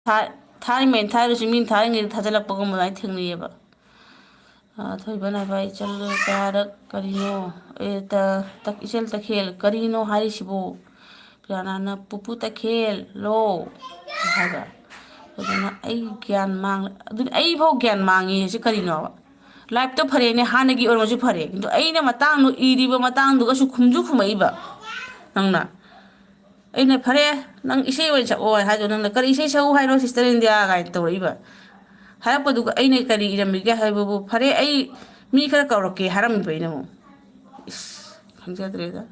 ꯊꯥ-, ꯊꯥꯔꯤꯃꯩꯅ ꯊꯥꯔꯁꯨ ꯃꯤꯅ ꯊꯥꯔꯤꯉꯩꯗ ꯊꯥꯖꯤꯜꯂꯛꯄꯒꯨꯝꯕ ꯑꯗꯨꯃꯥꯏꯅ ꯊꯦꯡꯅꯩꯌꯦꯕ꯫ ꯑ, ꯊꯣꯏꯕꯅ ꯍꯥꯏꯕ, "ꯏꯆꯜ ꯀꯔꯛ ꯀꯔꯤꯅꯣ? ꯑꯦ, ꯇ-, ꯇ-, ꯏꯆꯜ ꯇꯈꯦꯜ, ꯀꯔꯤꯅꯣ ꯍꯥꯏꯔꯤꯁꯤꯕꯨ?" ꯄꯤꯌꯥꯅꯥꯅ, "ꯄꯨꯄꯨ ꯇꯈꯦꯜꯂꯣ?" ꯍꯥꯏꯕ꯫ ꯑꯗꯨꯅ ꯑꯩ ꯒ꯭ꯌꯥꯟ ꯃꯥꯡ-, ꯑꯗꯨꯅ ꯑꯩꯐꯥꯎ ꯒ꯭ꯌꯥꯟ ꯃꯥꯡꯉꯤ ꯍꯥꯏꯁꯦ ꯀꯔꯤꯅꯣꯕ? Liveꯇꯣ ꯐꯔꯦꯅꯦ, ꯍꯥꯟꯅꯒꯤ ꯑꯣꯏꯔꯝꯃꯁꯨ ꯐꯔꯦ, ꯀꯤꯟꯇꯨ ꯑꯩꯅ ꯃꯇꯥꯡꯗꯣ ꯏꯔꯤꯕ ꯃꯇꯥꯡꯗꯨꯒꯁꯨ ꯈꯨꯝꯁꯨ ꯈꯨꯝꯃꯛꯏꯕ ꯅꯪꯅ꯫ ꯑꯩꯅ, "ꯐꯔꯦ, ꯅꯪ ꯏꯁꯩ ꯑꯣꯏꯅ ꯁꯛꯑꯣ" ꯍꯥꯏꯗꯣ, ꯅꯪꯅ, "ꯀꯔꯤ ꯏꯁꯩ ꯁꯛꯎ ꯍꯥꯏꯅꯣ, Sister India?" ꯀꯥꯏꯅ ꯇꯧꯔꯛꯏꯕ꯫ ꯍꯥꯏꯔꯛꯄꯗꯨꯒ ꯑꯩꯅ ꯀꯔꯤ ꯏꯔꯝꯃꯤꯒꯦ ꯍꯥꯏꯕꯕꯨ, "ꯐꯔꯦ, ꯑꯩ ꯃꯤ ꯈꯔ ꯀꯧꯔꯛꯀꯦ" ꯍꯥꯏꯔꯝꯃꯤꯕ ꯑꯩꯅ ꯑꯃꯨꯛ꯫ ꯏꯁ, ꯈꯪꯖꯗ꯭ꯔꯦꯗ꯫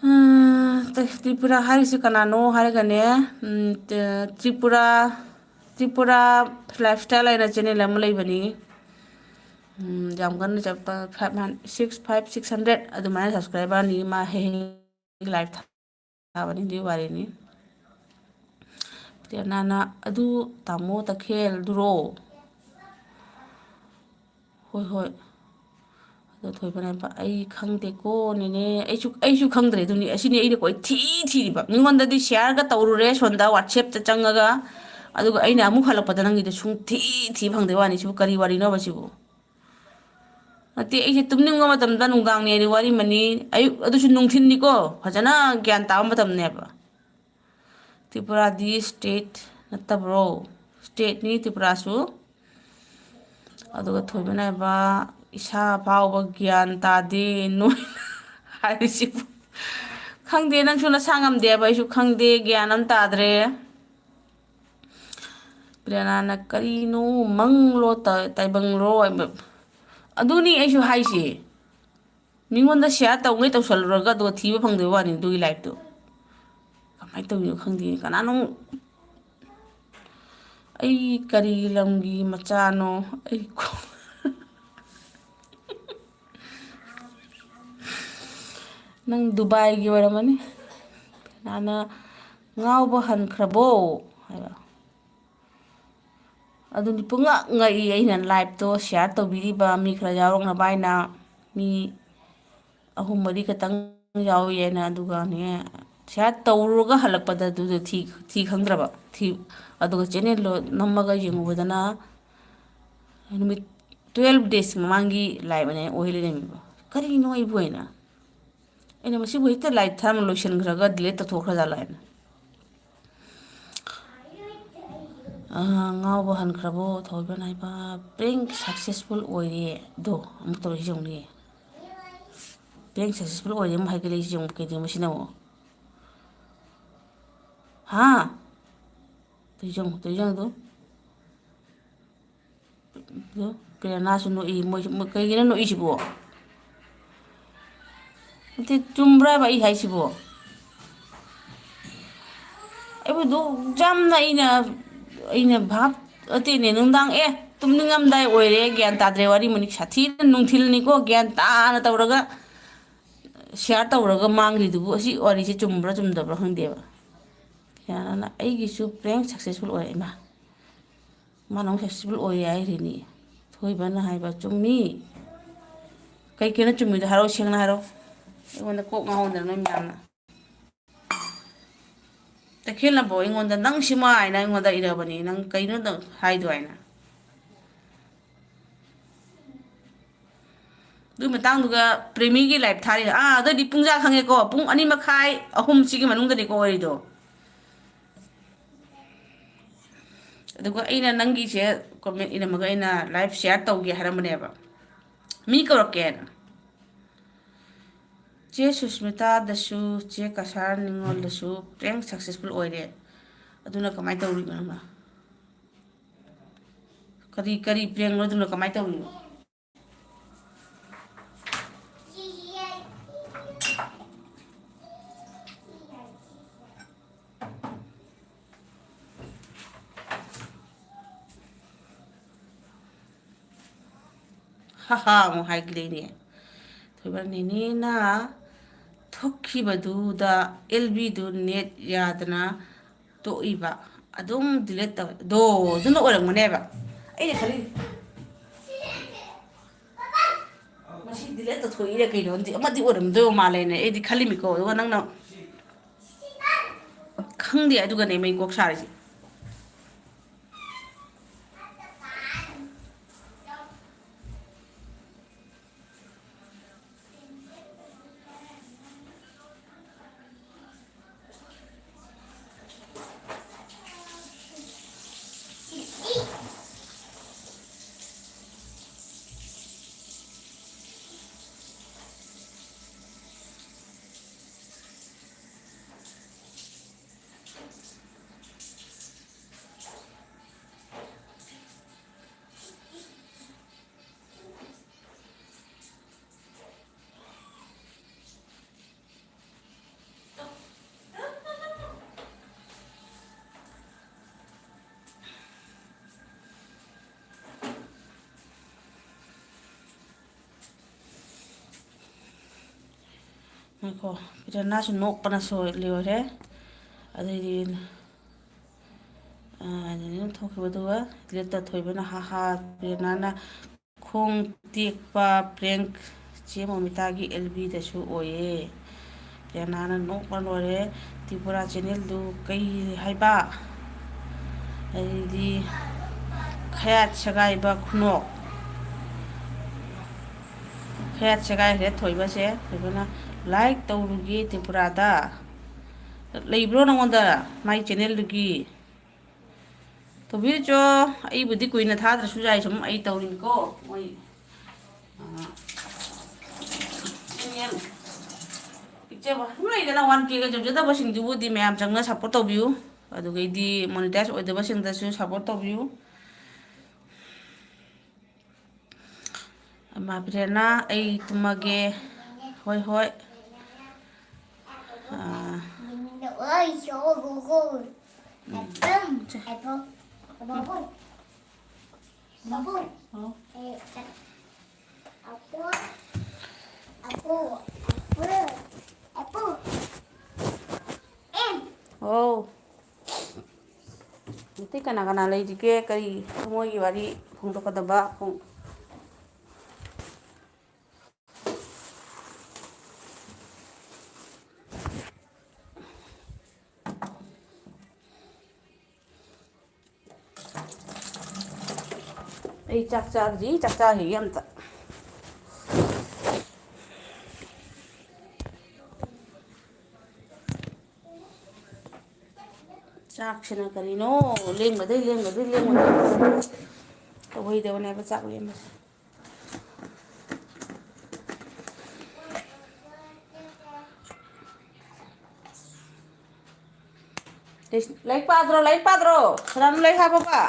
ꯎꯝ, ꯇ꯭ꯔꯤꯄꯨꯔꯥ ꯍꯥꯏꯔꯤꯁꯤ ꯀꯅꯥꯅꯣ ꯍꯥꯏꯔꯒꯅꯦ, ꯎꯝ, ꯇ꯭ꯔꯤꯄꯨꯔꯥ, ꯇ꯭ꯔꯤꯄꯨꯔꯥ Lifestyle ꯍꯥꯏꯅ channel ꯑꯃ ꯂꯩꯕꯅꯤ꯫ ꯎꯝ, ꯌꯥꯝ ꯀꯟꯅ ꯆꯠꯄ, five hundred, six, five, six hundred ꯑꯗꯨꯃꯥꯏꯅ subscriberꯅꯤ꯫ ꯃꯥ ꯍꯦꯛ ꯍꯦꯛ live ꯊꯥꯕꯅꯤ, ꯑꯗꯨꯒꯤ ꯋꯥꯔꯤꯅꯤ꯫ ꯄꯤꯌꯥꯅꯥꯅ, "ꯑꯗꯨ ꯇꯥꯃꯣ ꯇꯈꯦꯜꯗꯨꯔꯣ?" ꯍꯣꯏ, ꯍꯣꯏ꯫ ꯑꯗꯣ ꯊꯣꯏꯕꯅ ꯍꯥꯏꯕ, "ꯑꯩ ꯈꯪꯗꯦꯀꯣ ꯅꯦꯅꯦ, ꯑꯩꯁꯨ, ꯑꯩꯁꯨ ꯈꯪꯗ꯭ꯔꯦ꯫ ꯑꯗꯨꯅꯤ, ꯑꯁꯤꯅꯤ ꯑꯩꯅ ꯀꯣꯏꯊꯤ ꯊꯤꯔꯤꯕ꯫ ꯃꯤꯉꯣꯟꯗꯗꯤ ꯁꯤꯌꯥꯔꯒ ꯇꯧꯔꯨꯔꯦ ꯁꯣꯝꯗ WhatsApp-ꯇ ꯆꯪꯉꯒ, ꯑꯗꯨꯒ ꯑꯩꯅ ꯑꯃꯨꯛ ꯍꯜꯂꯛꯄꯗ ꯅꯪꯒꯤꯗ ꯁꯨꯡꯊꯤ ꯊꯤ ꯐꯪꯗꯦ ꯋꯥꯅꯤ꯫ ꯁꯤꯕꯨ ꯀꯔꯤ ꯋꯥꯔꯤꯅꯣꯕ ꯁꯤꯕꯨ?" ꯅꯠꯇꯦ, ꯑꯩꯁꯦ ꯇꯨꯝꯅꯤꯡꯕ ꯃꯇꯝꯗ, ꯅꯨꯡꯗꯥꯡꯅꯦ ꯍꯥꯏꯗꯤ ꯋꯥꯔꯤꯃꯅꯤ, ꯑꯌꯨꯛ, ꯑꯗꯨꯁꯨ ꯅꯨꯡꯊꯤꯟꯅꯤꯀꯣ, ꯐꯖꯅ ꯒ꯭ꯌꯥꯟ ꯇꯥꯕ ꯃꯇꯝꯅꯦꯕ꯫ ꯇ꯭ꯔꯤꯄꯨꯔꯥꯗꯤ state ꯅꯠꯇꯕ꯭ꯔꯣ? State-ꯅꯤ ꯇ꯭ꯔꯤꯄꯨꯔꯥꯁꯨ꯫ ꯑꯗꯨꯒ ꯊꯣꯏꯕꯅ ꯍꯥꯏꯕ, "ꯏꯁꯥ ꯐꯥꯎꯕ ꯒ꯭ꯌꯥꯟ ꯇꯥꯗꯦ ꯅꯣꯏꯅ ꯍꯥꯏꯔꯤꯁꯤꯕꯨ?" ꯈꯪꯗꯦ, ꯅꯪꯁꯨ ꯅꯁꯥ ꯉꯝꯗꯦ ꯍꯥꯏꯕ, ꯑꯩꯁꯨ ꯈꯪꯗꯦ, ꯒ꯭ꯌꯥꯟ ꯑꯃ ꯇꯥꯗ꯭ꯔꯦ꯫ ꯄ꯭ꯔꯦꯔꯅꯥꯅ, "ꯀꯔꯤꯅꯣ, ꯃꯪꯂꯣ, ꯇ-, ꯇꯥꯏꯕꯪꯂꯣ?" ꯍꯥꯏꯕ꯫ ꯑꯗꯨꯅꯤ ꯑꯩꯁꯨ ꯍꯥꯏꯁꯦ꯫ ꯃꯤꯉꯣꯟꯗ ꯁꯤꯌꯥꯔ ꯇꯧꯉꯩ ꯇꯧꯁꯜꯂꯨꯔꯒ ꯑꯗꯨꯒ ꯊꯤꯕ ꯐꯪꯗꯕ ꯋꯥꯅꯤ ꯑꯗꯨꯒꯤ ꯂꯥꯏꯐꯇꯨ꯫ ꯀꯃꯥꯏꯅ ꯇꯧꯔꯤꯅꯣ ꯈꯪꯗꯦ꯫ ꯀꯅꯥꯅꯣ? ꯑꯩ ꯀꯔꯤ ꯂꯝꯒꯤ ꯃꯆꯥꯅꯣ? ꯑꯩ ꯈꯣ-, ꯅꯪ ꯗꯨꯕꯥꯏꯒꯤ ꯑꯣꯏꯔꯝꯃꯅꯤ꯫ ꯀꯅꯥꯅ "ꯉꯥꯎꯕ ꯍꯟꯈ꯭ꯔꯕꯣ?" ꯍꯥꯏꯕ꯫ ꯑꯗꯨꯅꯤ ꯄꯨꯡꯉꯛ ꯉꯛꯏ ꯑꯩꯅ ꯂꯥꯏꯞꯇꯣ ꯁꯤꯌꯥꯔ ꯇꯧꯕꯤꯔꯤꯕ ꯃꯤ ꯈꯔ ꯌꯥꯎꯔꯛꯅꯕ ꯍꯥꯏꯅ꯫ ꯃꯤ ꯑꯍꯨꯝ ꯃꯔꯤ ꯈꯛꯇꯪ ꯌꯥꯎꯏ ꯍꯥꯏꯅ꯫ ꯑꯗꯨꯒꯅꯦ, ꯁꯤꯌꯥꯔ ꯇꯧꯔꯨꯔꯒ ꯍꯜꯂꯛꯄꯗ ꯑꯗꯨꯗ ꯊꯤ, ꯊꯤ ꯈꯪꯗ꯭ꯔꯕ꯫ ꯊꯤ, ꯑꯗꯨꯒ ꯆꯦꯅꯦꯜꯗꯣ ꯅꯝꯃꯒ ꯌꯦꯡꯉꯨꯕꯗꯅ ꯅꯨꯃꯤꯠ twelve days ꯃꯃꯥꯡꯒꯤ ꯂꯥꯏꯞꯅꯦ ꯑꯣꯏ ꯂꯩꯔꯝꯃꯤꯕ꯫ ꯀꯔꯤꯅꯣ ꯑꯩꯕꯨ ꯍꯥꯏꯅ꯫ ꯑꯩꯅ ꯃꯁꯤꯕꯨ ꯍꯦꯛꯇ ꯂꯥꯏꯞ ꯊꯥꯔꯝꯃ ꯂꯣꯏꯁꯤꯟꯈ꯭ꯔꯒ ꯗꯤꯂꯦꯠ ꯇꯧꯊꯣꯛꯈ꯭ꯔꯖꯥꯠꯂꯣ ꯍꯥꯏꯅ꯫ ꯑꯥ, "ꯉꯥꯎꯕ ꯍꯟꯈ꯭ꯔꯕꯣ?" ꯊꯣꯏꯕꯅ ꯍꯥꯏꯕ꯫ "Prank successful ꯑꯣꯏꯔꯦ"꯫ ꯑꯗꯣ ꯑꯃꯨꯛ ꯇꯧꯔꯛꯏꯁꯦ ꯌꯦꯡꯉꯨꯅꯦ꯫ "Prank successful ꯑꯣꯏꯔꯦ" ꯑꯃꯨꯛ ꯍꯥꯏꯒꯠꯂꯛꯏꯁꯦ ꯌꯦꯡꯉꯨ, ꯀꯩꯗꯧꯅꯣ ꯃꯁꯤꯅ ꯑꯃꯨꯛ? ꯍꯥ? ꯇꯧꯔꯤꯁꯦ ꯌꯦꯡꯉꯨ, ꯇꯧꯔꯤꯁꯦ ꯌꯦꯡꯉꯨ ꯑꯗꯨ꯫ ꯑꯗꯣ ꯄ꯭ꯔꯦꯔꯅꯥꯁꯨ ꯅꯣꯛꯏ꯫ ꯃꯣꯏ, ꯃꯣꯏ ꯀꯩꯒꯤꯅꯣ ꯅꯣꯛꯏꯁꯤꯕꯣ? ꯅꯠꯇꯦ, ꯆꯨꯝꯕ꯭ꯔꯕ ꯑꯩ ꯍꯥꯏꯁꯤꯕꯣ? ꯑꯩꯕꯨ ꯑꯗꯨꯛ ꯌꯥꯝꯅ ꯑꯩꯅ, ꯑꯩꯅ ꯚꯥꯞ, ꯅꯠꯇꯦꯅꯦ, ꯅꯨꯡꯗꯥꯡ, ꯑꯦ, ꯇꯨꯝꯅꯤꯡꯉꯝꯗꯥꯏ ꯑꯣꯏꯔꯦ, ꯒ꯭ꯌꯥꯟ ꯇꯥꯗ꯭ꯔꯦ, ꯋꯥꯔꯤ ꯃꯅꯤꯛ ꯁꯥꯊꯤꯅ ꯅꯨꯡꯊꯤꯜꯅꯤꯀꯣ, ꯒ꯭ꯌꯥꯟ ꯇꯥꯅ ꯇꯧꯔꯒ ꯁꯤꯌꯥꯔ ꯇꯧꯔꯒ ꯃꯥꯡꯈ꯭ꯔꯤꯗꯨꯕꯨ꯫ ꯑꯁꯤ ꯋꯥꯔꯤꯁꯦ ꯆꯨꯝꯕ꯭ꯔꯥ ꯆꯨꯝꯗꯕ꯭ꯔꯥ ꯈꯪꯗꯦꯕ꯫ ꯄ꯭ꯔꯦꯔꯅꯥꯅ, "ꯑꯩꯒꯤꯁꯨ prank successful ꯑꯣꯏꯔꯦ"꯫ ꯏꯃꯥ, ꯃꯥꯅ ꯑꯃꯨꯛ successful ꯑꯣꯏꯔꯦ ꯍꯥꯏꯔꯤꯅꯤ꯫ ꯊꯣꯏꯕꯅ ꯍꯥꯏꯕ, "ꯆꯨꯝꯃꯤ꯫ ꯀꯩ ꯀꯩꯅꯣ ꯆꯨꯝꯃꯤꯗꯣ ꯍꯥꯏꯔꯛꯑꯣ, ꯁꯦꯡꯅ ꯍꯥꯏꯔꯛꯑꯣ꯫ ꯑꯩꯉꯣꯟꯗ ꯀꯣꯛ ꯉꯥꯎꯍꯟꯗꯅ ꯅꯣꯏ ꯃꯌꯥꯝꯅ꯫ ꯇꯈꯦꯜꯅꯕꯨ ꯑꯩꯉꯣꯟꯗ "ꯅꯪ ꯁꯤꯃ" ꯍꯥꯏꯅ ꯑꯩꯉꯣꯟꯗ ꯏꯔꯕꯅꯤ꯫ ꯅꯪ ꯀꯩꯅꯣ ꯅꯪ ꯍꯥꯏꯗꯣ ꯍꯥꯏꯅ꯫ ꯑꯗꯨꯒꯤ ꯃꯇꯥꯡꯗꯨꯒ ꯄ꯭ꯔꯦꯃꯤꯒꯤ ꯂꯥꯏꯐ ꯊꯥꯔꯤ꯫ ꯑꯥ, ꯑꯗꯨꯑꯣꯏꯗꯤ ꯄꯨꯡꯖꯥ ꯈꯪꯉꯦꯀꯣ, ꯄꯨꯡ ꯑꯅꯤ ꯃꯈꯥꯏ, ꯑꯍꯨꯝ ꯁꯤꯒꯤ ꯃꯅꯨꯡꯗꯅꯤꯀꯣ ꯑꯣꯏꯔꯤꯗꯣ꯫ ꯑꯗꯨꯒ ꯑꯩꯅ ꯅꯪꯒꯤꯁꯦ ꯀꯣꯃꯦꯟ ꯏꯔꯝꯃꯒ ꯑꯩꯅ ꯂꯥꯏꯐ ꯁꯤꯌꯥꯔ ꯇꯧꯒꯦ ꯍꯥꯏꯔꯝꯕꯅꯦꯕ, ꯃꯤ ꯀꯧꯔꯛꯀꯦꯅ꯫ ꯆꯦ ꯁꯨꯁꯃꯤꯇꯥꯗꯁꯨ, ꯆꯦ ꯀꯁꯥꯔ ꯅꯤꯉꯣꯜꯗꯁꯨ ꯄ꯭ꯔꯦꯡ ꯁꯛꯁꯦꯁꯐꯨꯜ ꯑꯣꯏꯔꯦ꯫ ꯑꯗꯨꯅ ꯀꯃꯥꯏꯅ ꯇꯧꯔꯤꯅꯣ ꯅꯪꯅ? ꯀꯔꯤ, ꯀꯔꯤ ꯄ꯭ꯔꯦꯡꯅꯣ? ꯑꯗꯨꯅ ꯀꯃꯥꯏꯅ ꯇꯧꯔꯤꯅꯣ? ꯍꯥ ꯍꯥ ꯑꯃꯨꯛ ꯍꯥꯏꯒꯠꯂꯛꯏꯅꯦ꯫ ꯊꯣꯏꯕ ꯅꯦꯅꯦꯅ ꯊꯣꯛꯈꯤꯕꯗꯨꯗ ꯑꯦꯜ ꯕꯤꯗꯨ ꯅꯦꯠ ꯌꯥꯗꯅ ꯇꯣꯛꯏꯕ꯫ ꯑꯗꯨꯝ ꯗꯤꯂꯦꯠ ꯇꯧꯋꯦ꯫ ꯗꯣ, ꯑꯗꯨꯅ ꯑꯣꯏꯔꯝꯒꯅꯦꯕ꯫ ꯑꯩꯅ ꯈꯜꯂꯤ, ꯃꯁꯤ ꯗꯤꯂꯦꯠ ꯇꯧꯊꯣꯛꯏꯔ ꯀꯩꯅꯣ? ꯑꯃꯗꯤ, ꯑꯃꯗꯤ ꯑꯣꯏꯔꯝꯗꯣꯏꯕ ꯃꯥꯜꯂꯦꯅ ꯑꯩꯗꯤ ꯈꯜꯂꯤꯃꯤꯀꯣ꯫ ꯑꯗꯨꯒ ꯅꯪꯅ ꯈꯪꯗꯦ, ꯑꯗꯨꯒꯅꯦ ꯃꯩ ꯀꯣꯛ ꯁꯥꯔꯤꯁꯦ꯫ ꯉꯥꯏꯈꯣ, ꯄꯤꯔꯅꯥꯁꯨ ꯅꯣꯛꯄꯅ ꯁꯣꯏ-, ꯂꯣꯏꯔꯦ꯫ ꯑꯗꯩꯗꯤ, ꯑ, ꯑꯗꯨꯃꯥꯏꯅ ꯊꯣꯛꯈꯤꯕꯗꯨꯒ ꯂꯦꯞꯇ ꯊꯣꯏꯕꯅ "ꯍꯥ ꯍꯥ", ꯄꯤꯔꯅꯥꯅ "ꯈꯣꯡ ꯇꯦꯛꯄ ꯄ꯭ꯔꯦꯡ ꯆꯦ ꯃꯣꯃꯤꯇꯥꯒꯤ ꯑꯦꯜ ꯕꯤꯗꯁꯨ ꯑꯣꯏꯌꯦ꯫ ꯄ꯭ꯔꯦꯔꯅꯥꯅ ꯅꯣꯛꯄ ꯂꯣꯏꯔꯦ꯫ ꯇ꯭ꯔꯤꯄꯨꯔꯥ ꯆꯦꯅꯦꯜꯗꯨ ꯀꯩ ꯍꯥꯏꯕ? ꯑꯩꯗꯤ ꯈꯌꯥꯠ ꯁꯦꯒꯥꯏꯕ ꯈꯨꯅꯣꯛ꯫ ꯈꯌꯥꯠ ꯁꯦꯒꯥꯏꯈ꯭ꯔꯦ ꯊꯣꯏꯕꯁꯦ꯫ ꯊꯣꯏꯕꯅ ꯂꯥꯏꯛ ꯇꯧꯔꯨꯒꯦ ꯇ꯭ꯔꯤꯄꯨꯔꯥꯗ꯫ ꯂꯩꯕ꯭ꯔꯣ ꯅꯉꯣꯟꯗ ꯃꯥꯏ ꯆꯦꯅꯦꯜꯗꯨꯒꯤ? ꯇꯧꯕꯤꯔꯨꯆꯣ꯫ ꯑꯩꯕꯨꯗꯤ ꯀꯨꯏꯅ ꯊꯥꯗ꯭ꯔꯁꯨ ꯌꯥꯏ, ꯁꯨꯝ ꯑꯩ ꯇꯧꯔꯤꯅꯤꯀꯣ꯫ ꯃꯣꯏ, ꯑ, ꯆꯦꯅꯦꯜ ꯄꯤꯛꯆꯕ ꯁꯨꯝ ꯂꯩꯗꯅ, ꯋꯥꯟ ꯀꯦꯒ ꯌꯧꯖꯗꯕꯁꯤꯡꯗꯨꯕꯨꯗꯤ ꯃꯌꯥꯝ ꯆꯪꯅ ꯁꯞꯄꯣꯔꯠ ꯇꯧꯕꯤꯌꯨ꯫ ꯑꯗꯨꯒꯩꯗꯤ ꯃꯣꯅꯤꯇꯥꯏꯖ ꯑꯣꯏꯗꯕꯁꯤꯡꯗꯁꯨ ꯁꯞꯄꯣꯔꯠ ꯇꯧꯕꯤꯌꯨ꯫ ꯑꯃ, ꯄ꯭ꯔꯦꯔꯅꯥ, ꯑꯩ ꯇꯨꯝꯃꯒꯦ꯫ ꯍꯣꯏ, ꯍꯣꯏ꯫ ꯑꯥ꯫ ꯎꯝ꯫ ꯑꯣ꯫ ꯑꯇꯩ ꯀꯅꯥ ꯀꯅꯥ ꯂꯩꯔꯤꯒꯦ? ꯀꯔꯤ ꯊꯃꯣꯏꯒꯤ ꯋꯥꯔꯤ ꯐꯣꯡꯗꯣꯛꯀꯗꯕ? ꯐꯣꯡ-, ꯑꯩ ꯆꯥꯛ ꯆꯥꯗ꯭ꯔꯤ, ꯆꯥꯛ ꯆꯥꯈꯤꯒꯦ ꯑꯝꯇ꯫ ꯆꯥꯛꯁꯤꯅ ꯀꯔꯤꯅꯣ? ꯂꯦꯡꯕꯗꯩ, ꯂꯦꯡꯕꯗꯩ, ꯂꯦꯡꯕꯗꯩ꯫ ꯇꯧꯍꯩꯗꯕꯅꯦꯕ ꯆꯥꯛ ꯂꯦꯡꯕꯁꯦ꯫ ꯂꯥꯏꯔꯤꯛ ꯄꯥꯗ꯭ꯔꯣ? ꯂꯥꯏꯔꯤꯛ ꯄꯥꯗ꯭ꯔꯣ? ꯁꯅꯥꯅꯨ ꯂꯥꯏꯔꯤꯛ ꯍꯥꯞꯄꯕ?